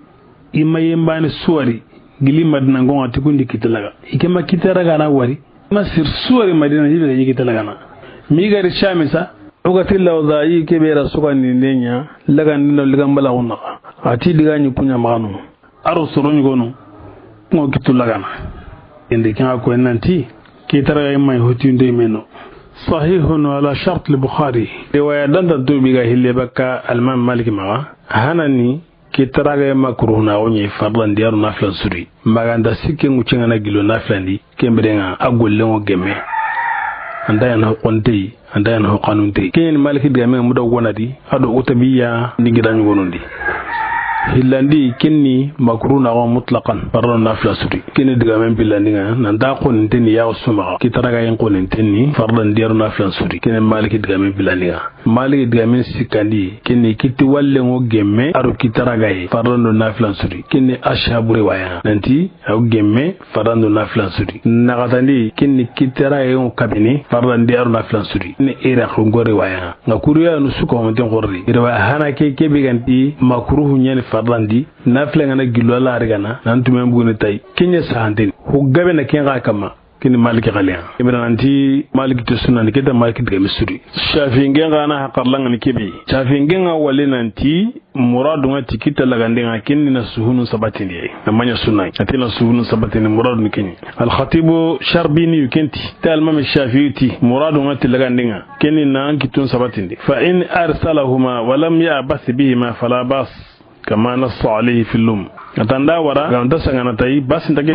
I ma yen bani suwari, gili Madina ngonga ti kundi kitalaga. I ke ma kitaraga na wari. Ma sir suwari Madina hibe ga yi kitalaga na. Mi gari Shamisa, o ga ti Lawza'i ke be ra sugandi ndenya, lagandi no ligambala wona. A ti diga ni kunya maganu. Aro soro ɲi gono, ŋo kitu lagana. Indi ken ŋa ko nanti, kitaraga i ma hotinde meno. صحيح على شرط البخاري. Riwaya danta tubi ga hille bakka Al-Imam Malik maxa. Hanani, kitaraga i ma kuruhuna o ɲi fardan di aro nafila suri. Maganta sikke ŋu cengana gilo nafila ndi. Ken biren ŋa a gollen ŋo gemme. Anta yan hokonte, anta yan hokanunte. Ken Maliki digamen ŋa muda wonadi, ado utabiya ni gidan ŋonondi. Hillandi ken ni makruh na go mutlaqan, fardan nafila suri. Ken ni digamen pillandi ŋa, nanta koninten ni ya suma. Kitaraga yen koninten ni, fardan di aro nafila suri. Ken ni Maliki digamen pillandi ŋa. Maliki digamen sikkandi, ken ni kitti wallen ŋo gemme, aro kitaraga ye, fardan do nafila suri. Ken ni Ashabu riwaya. Nanti, Aw gemme, fardan do nafila suri. Naxatandi, ken ni kitaraga yen ŋo kabini, fardan di aro nafila suri. Ni ira xo ŋo riwaya. Ŋa kuriya nu suko honten xorri. Riwaya hana ke, ke be ganti, makruhu ɲa ni fardan di, nafila ŋa na gillo Allah rigana, nan tumen buguni tay. Ken ɲa sahanteni. Ho gabe na ken ŋa kama. Ken ni Maliki xaliya. Ibra nanti Maliki to sunna ni keta Maliki digame suri. Shafi'i ŋen ŋa na hakarlanga ni kebe. Shafi'i ŋen ŋa wali nanti muradu ŋa ti kita lagandi ŋa ken ni na suhunu sabatindi. Amma ɲa sunna. A ti na suhunu sabatindi muradu ni ken ɲi. Al-Khatibu Sharbini yu ken ti. Ta Al-Imam Shafi'i ti muradu ŋa ti lagandi ŋa ken ni na an kitun sabatindi. فإن أرسلهما ولم يعبث بهما فلا بأس. كما نص عليه في اللم. A ta nda wara, ga nta sangana tayi, basi nta ke.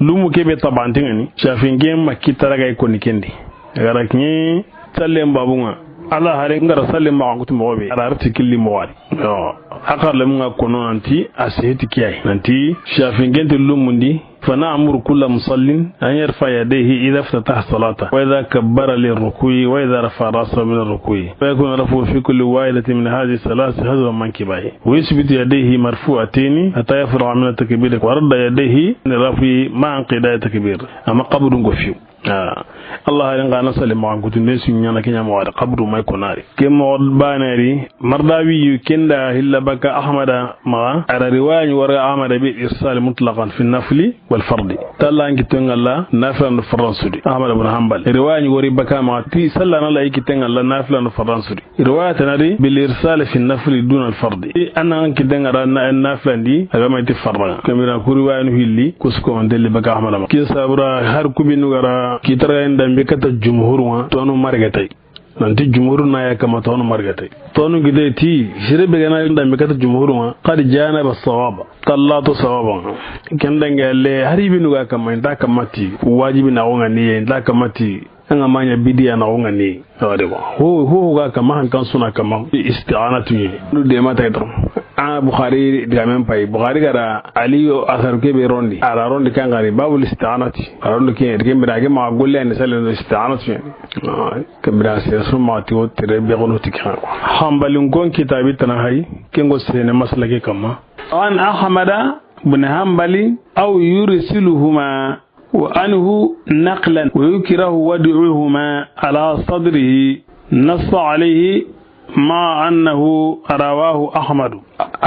Lumu kebe tabantingani, Shafi'i ŋen ma kitaraga i koni kendi. A gara kiɲe, sallen babu ŋa. Alla hare ŋa ra sallen ma kutu moxo be. A ra arti killi moxo ari. Yo, a xarle mu ŋa kono nanti, a seheti kiyai. Nanti, Shafi'i ŋen ti lumundi, فنأمر كل مصل أن يرفع يديه إذا افتتح الصلاة، وإذا كبر للركوع، وإذا رفع رأسه من الركوع، ويكون رفعه في كل واحدة من هذه الثلاث حذو منكبيه، ويثبت يديه مرفوعتين حتى يفرغ من التكبير، ورد يديه للرفع مع انقضاء التكبير. Amma qabdun ko fiyu. Ah. Allah harin ga na sali ma kutu nde su ɲaana ke ɲa ma wari qabdu may konari. Ke mo banari Mardawi yu kenda hilla baka Ahmada ma ara riwaya ni wara Ahmada bi irsal mutlaqan fi nafli wal fardi. Talla an kitten ŋa la nafila no fardan su di. Ahmad ibn Hanbal. Riwaya ni wari baka ma ti salla na la i kitten ŋa la nafila no fardan su di. Riwaya tana di bil irsal fi nafli duna al fardi. I an an kitten ŋa ra na nafila ndi a ga ma ti fardan. Kamira ku riwaya nu hilli kusko on delle baka Ahmada ma. Ki sabura har ku binu gara ki tara inda mbi kata jumhur wa tonu margatay. Nanti jumhuru na ya kama tonu margatay. Tonu gide ti sire be gana inda mbi kata jumhuru wa qad janaba sawaba. Talla to sawaba. Kenda ngale hari binu ga kama inda kama ti wajibi na wonga ni inda kama ti. An ga ma ɲa bidiya na wonga ni. Awade ba. Ho, ho, ho ga kama han kan suna kama. Isti'anatu ni. Du de ma tay to. A Bukhari digamen pay. Bukhari gara Aliyu asar ke be rondi. Ara rondi kan gari babul isti'anati. Ara rondi ke, ke mira ke ma golle an salen isti'anatu ni. Ah, ke mira se suma ti o tere be gono ti kan. Hanbalin kon kitabi tana hay. Kengo sene maslake kama. An Ahmada بن حنبل أو يرسلهما وعنه نقلا، ويكره وضعهما على صدره نص عليه مع أنه رواه أحمد.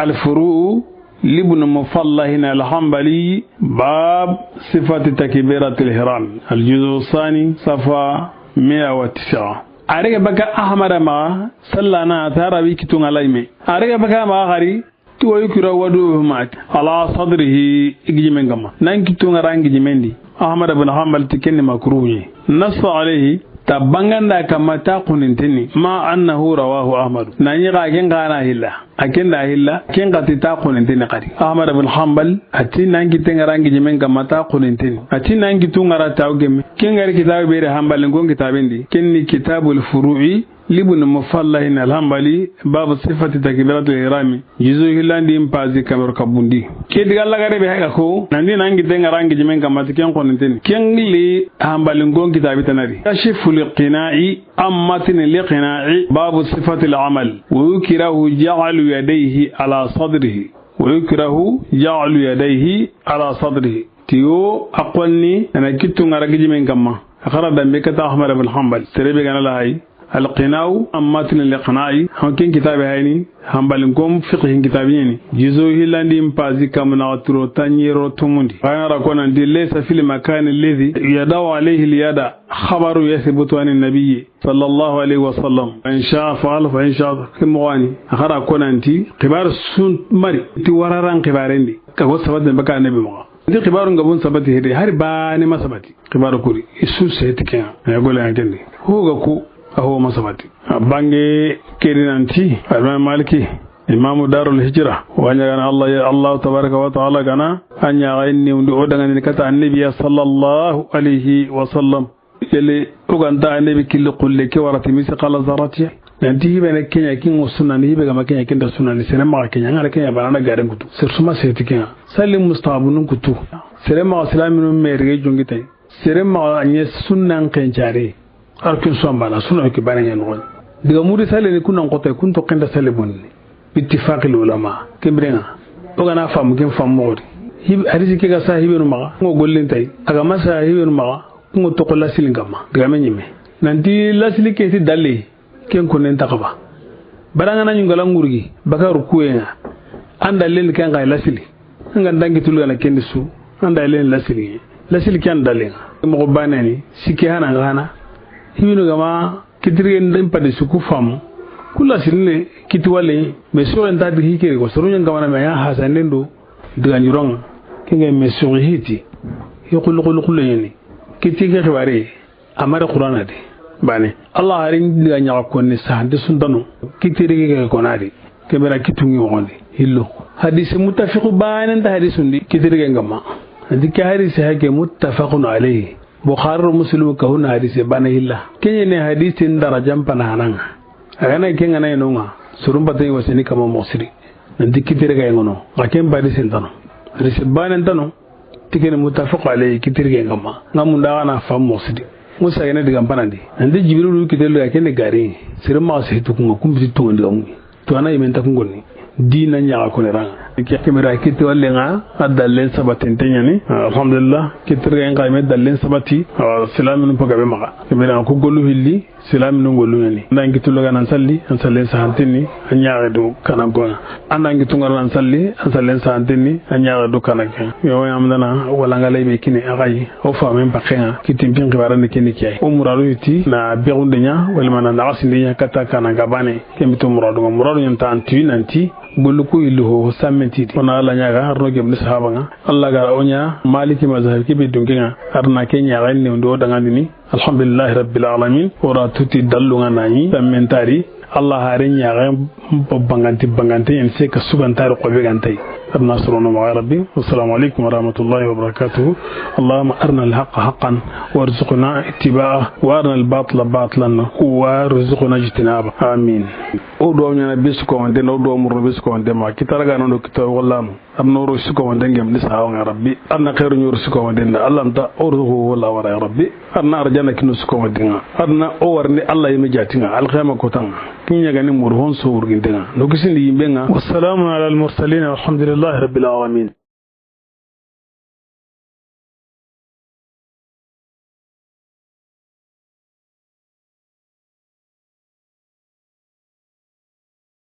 الفروع لابن مفلح الحنبلي، باب صفة تكبيرة الإحرام، الجزء الثاني، صفحة مائة وتسعة. A rege baka Ahmada maxa, sallana a tara wi kitunga layme. A rege baka maxa xari, Ti wa yukra waduhuma ala sadrihi, i gijimen kamma. Nan kitu ŋara n gijimen di. Ahmad ibn Hanbal ti ken ni makruh ɲi. Nassa alayhi, ta banganda kamma ta kunintenni. Ma annahu rawahu Ahmad. Nan yi ga ken ga na hilla. A ken da hilla, ken ga ti ta kunintenni kadi. Ahmad ibn Hanbal, a ti nan kitu ŋara n gijimen kamma ta kunintenni. A ti nan kitu ŋara ta gemme. Ken ŋari kitabe bere Hanbal ŋon kitaben di. Ken ni kitabul furu'i. Libun Mufallahin Alhambali, babu sifati takbiratul ihrami, juzu hillandi mpazi kamero kabundi. Ke diga lagare be haka ko, nandi nangi denga rangi jimen kamma ti ken koninteni. Ken li Hambali ŋon kitabi tanari. Kashiful qina'i, ammatin li qina'i, babu sifatil amal. Wa yukrahu ja'alu yadayhi ala sadrihi. Wa yukrahu ja'alu yadayhi ala sadrihi. Tiyo a konni ana kittu ŋara gijimen kamma. A xara dambe kata Ahmad ibn Hanbal. Serebe gana la hay. Alqina'u ammatin liqna'i. Han ken kitabe hayni. Hanbalin kom fiqhin kitabe ni. Juzu hillandi mpazi kamna turo tanyero tumundi. Gana ra konanti laysa fil makani alladhi yada'u alayhi alyada. Khabaru yathbutu an an-nabiyyi sallallahu alayhi wa sallam. In sha'a fa'al fa in sha'a kimwani. A xara konanti. Xibar sun mari. Ti wararan xibarendi. Ka go sabat baka nabi mo. Ndi xibaru nga bun sabati hede, hari bane ma sabati. Xibaru kuri, isu seti ken, ya gole ya gende. Ho ga ku, a ho ma sabati. A bange kedi nanti, Imam Maliki, Imamu Darul Hijra, wanya gana Allah, ya Allah tabaraka wa ta'ala gana, anya ga inni undi o dangani kata annabiya sallallahu alayhi wa sallam. Yele, o ganta annabi killi kulle ke warati misi qala zaratiya. Nanti hibe ne kenya kin sunna ni hibe gama kenya kin da sunna ni sere ma kenya ngara kenya banana garen kutu. Sere suma seti kenya. Salli mustahabunun kutu. Sere ma silaminu merge jongitay. Sere ma anye sunnan kencare. Arkin suwan bana sunna ke bana nya no. Diga muri salli ni kunan kotay kun to kenda salli bonni. Bittifaqil ulama. Kembirenga. O gana fam ken fam modi. Hib hadisi ke ga sa hibenu maga. Ngo gollin tay. Aga masa hibenu maga. Ngo to ko lasilin kamma. Diga men nyime. Nanti lasili ke ti dalle. Ken ko nen takaba. Baranga na nyungala ngurgi. Bakaru kuyenga. Anda len ken ga lasili. Nga dangi tulgana kendi su. Anda len lasili. Lasili ke anda len. Mo ko banani. Sike hana ngana. Hibinu gama. Kitirige nden padi su ku famu. Kula sinne kiti wale, mais sur en tadi hikere ko sorunya ngamana me ya hasande ndo diga nyironga. Kinga mais sur hiti. Yo kulu kulu kulu yani. Kiti ke xibare amare Qur'ana de. Bane. Allah harin diga nyaga konni sahande sundano. Kitirige ke konadi. Kebera kitungi wondi. Hillo. Hadisi muttafiqu bane nda hadisundi. Kitirige ngama. Dike hadisi hake muttafaqun alayhi. Bukhari ro Muslim ka hunna hadise bana hilla. Kenye ne hadise ndara jampana hananga. Agana kenga na inonga. Surumba tayi wasini kama mosiri. Nanti kitere ga ingono. Ga ken badi sentano. Hadise bana ntano. Ti ke ni muttafaqu alayhi, kitirgen kamma. Nga munda gana fam moxo sidi. Musa gene digan panandi. Ande Jibrilu kitelo ya kene gari. Sere maxa sehi tukunga, kumbiti tunga digamu. To ana yimen ta kungoni. Dina ɲaxa kone ranga. Ke kemera kiti walle nga, a dallen sabatin tenyani. Alhamdulillah. Kitirgen kayme dallen sabati. Awa, silaminu paga be maxa. Kemera ko gollu hilli. Silaminu gollu ɲani. An da n kitu laga nan salli, an sallen sahantenni, an ɲaxe do kanan koŋa. An da n kitu ngara nan salli, an sallen sahantenni, an ɲaxe do kanan koŋa. Yo, yamdana, wala nga lay be kine, a xayi, o famen paxenga, kitin pin xibarani kini kiyay. O muradu yiti, na bexunde ɲa, walima na naxasinde ɲa, kata kanan ka bane, ken bito muradu nga, muradu ɲa nta an tuyi nanti, gollu ku illu ho, sammentidi. Ona Alla ɲaga, arno gemni sahaba nga. Alla ga o ɲa, Maliki mazhab kibi dunkenga, arna ke ɲaga ne ndo dangandini, Alhamdulillahi Rabbil Alamin. Ora tuti dallu nga nani, tammentari, Allah hari ɲaxe banganti, banganti, en se ka sugantari xobe gantay. Arna sorono maxa Rabbi. Wassalamu alaikum warahmatullahi wabarakatuh. اللهم أرنا الحق حقا وارزقنا اتباعه وأرنا الباطل باطلا وارزقنا اجتنابه. آمين. O do ɲana bisu ko wande, o do murro bisu ko wande ma kitara ga no do kito wallano. Arna oro siko wande ngem ni sawa nga Rabbi. Arna khairu nyoro siko wande nda. Allah nta oro ho wala wara ya Rabbi. Arna arjana kinu siko wande nga. Arna o warni Allah yimi jatinga. Alkhiyama kotanga. Kinya gani murhon so urgindinga. No kisindi yimbenga. والسلام على المرسلين والحمد لله رب العالمين.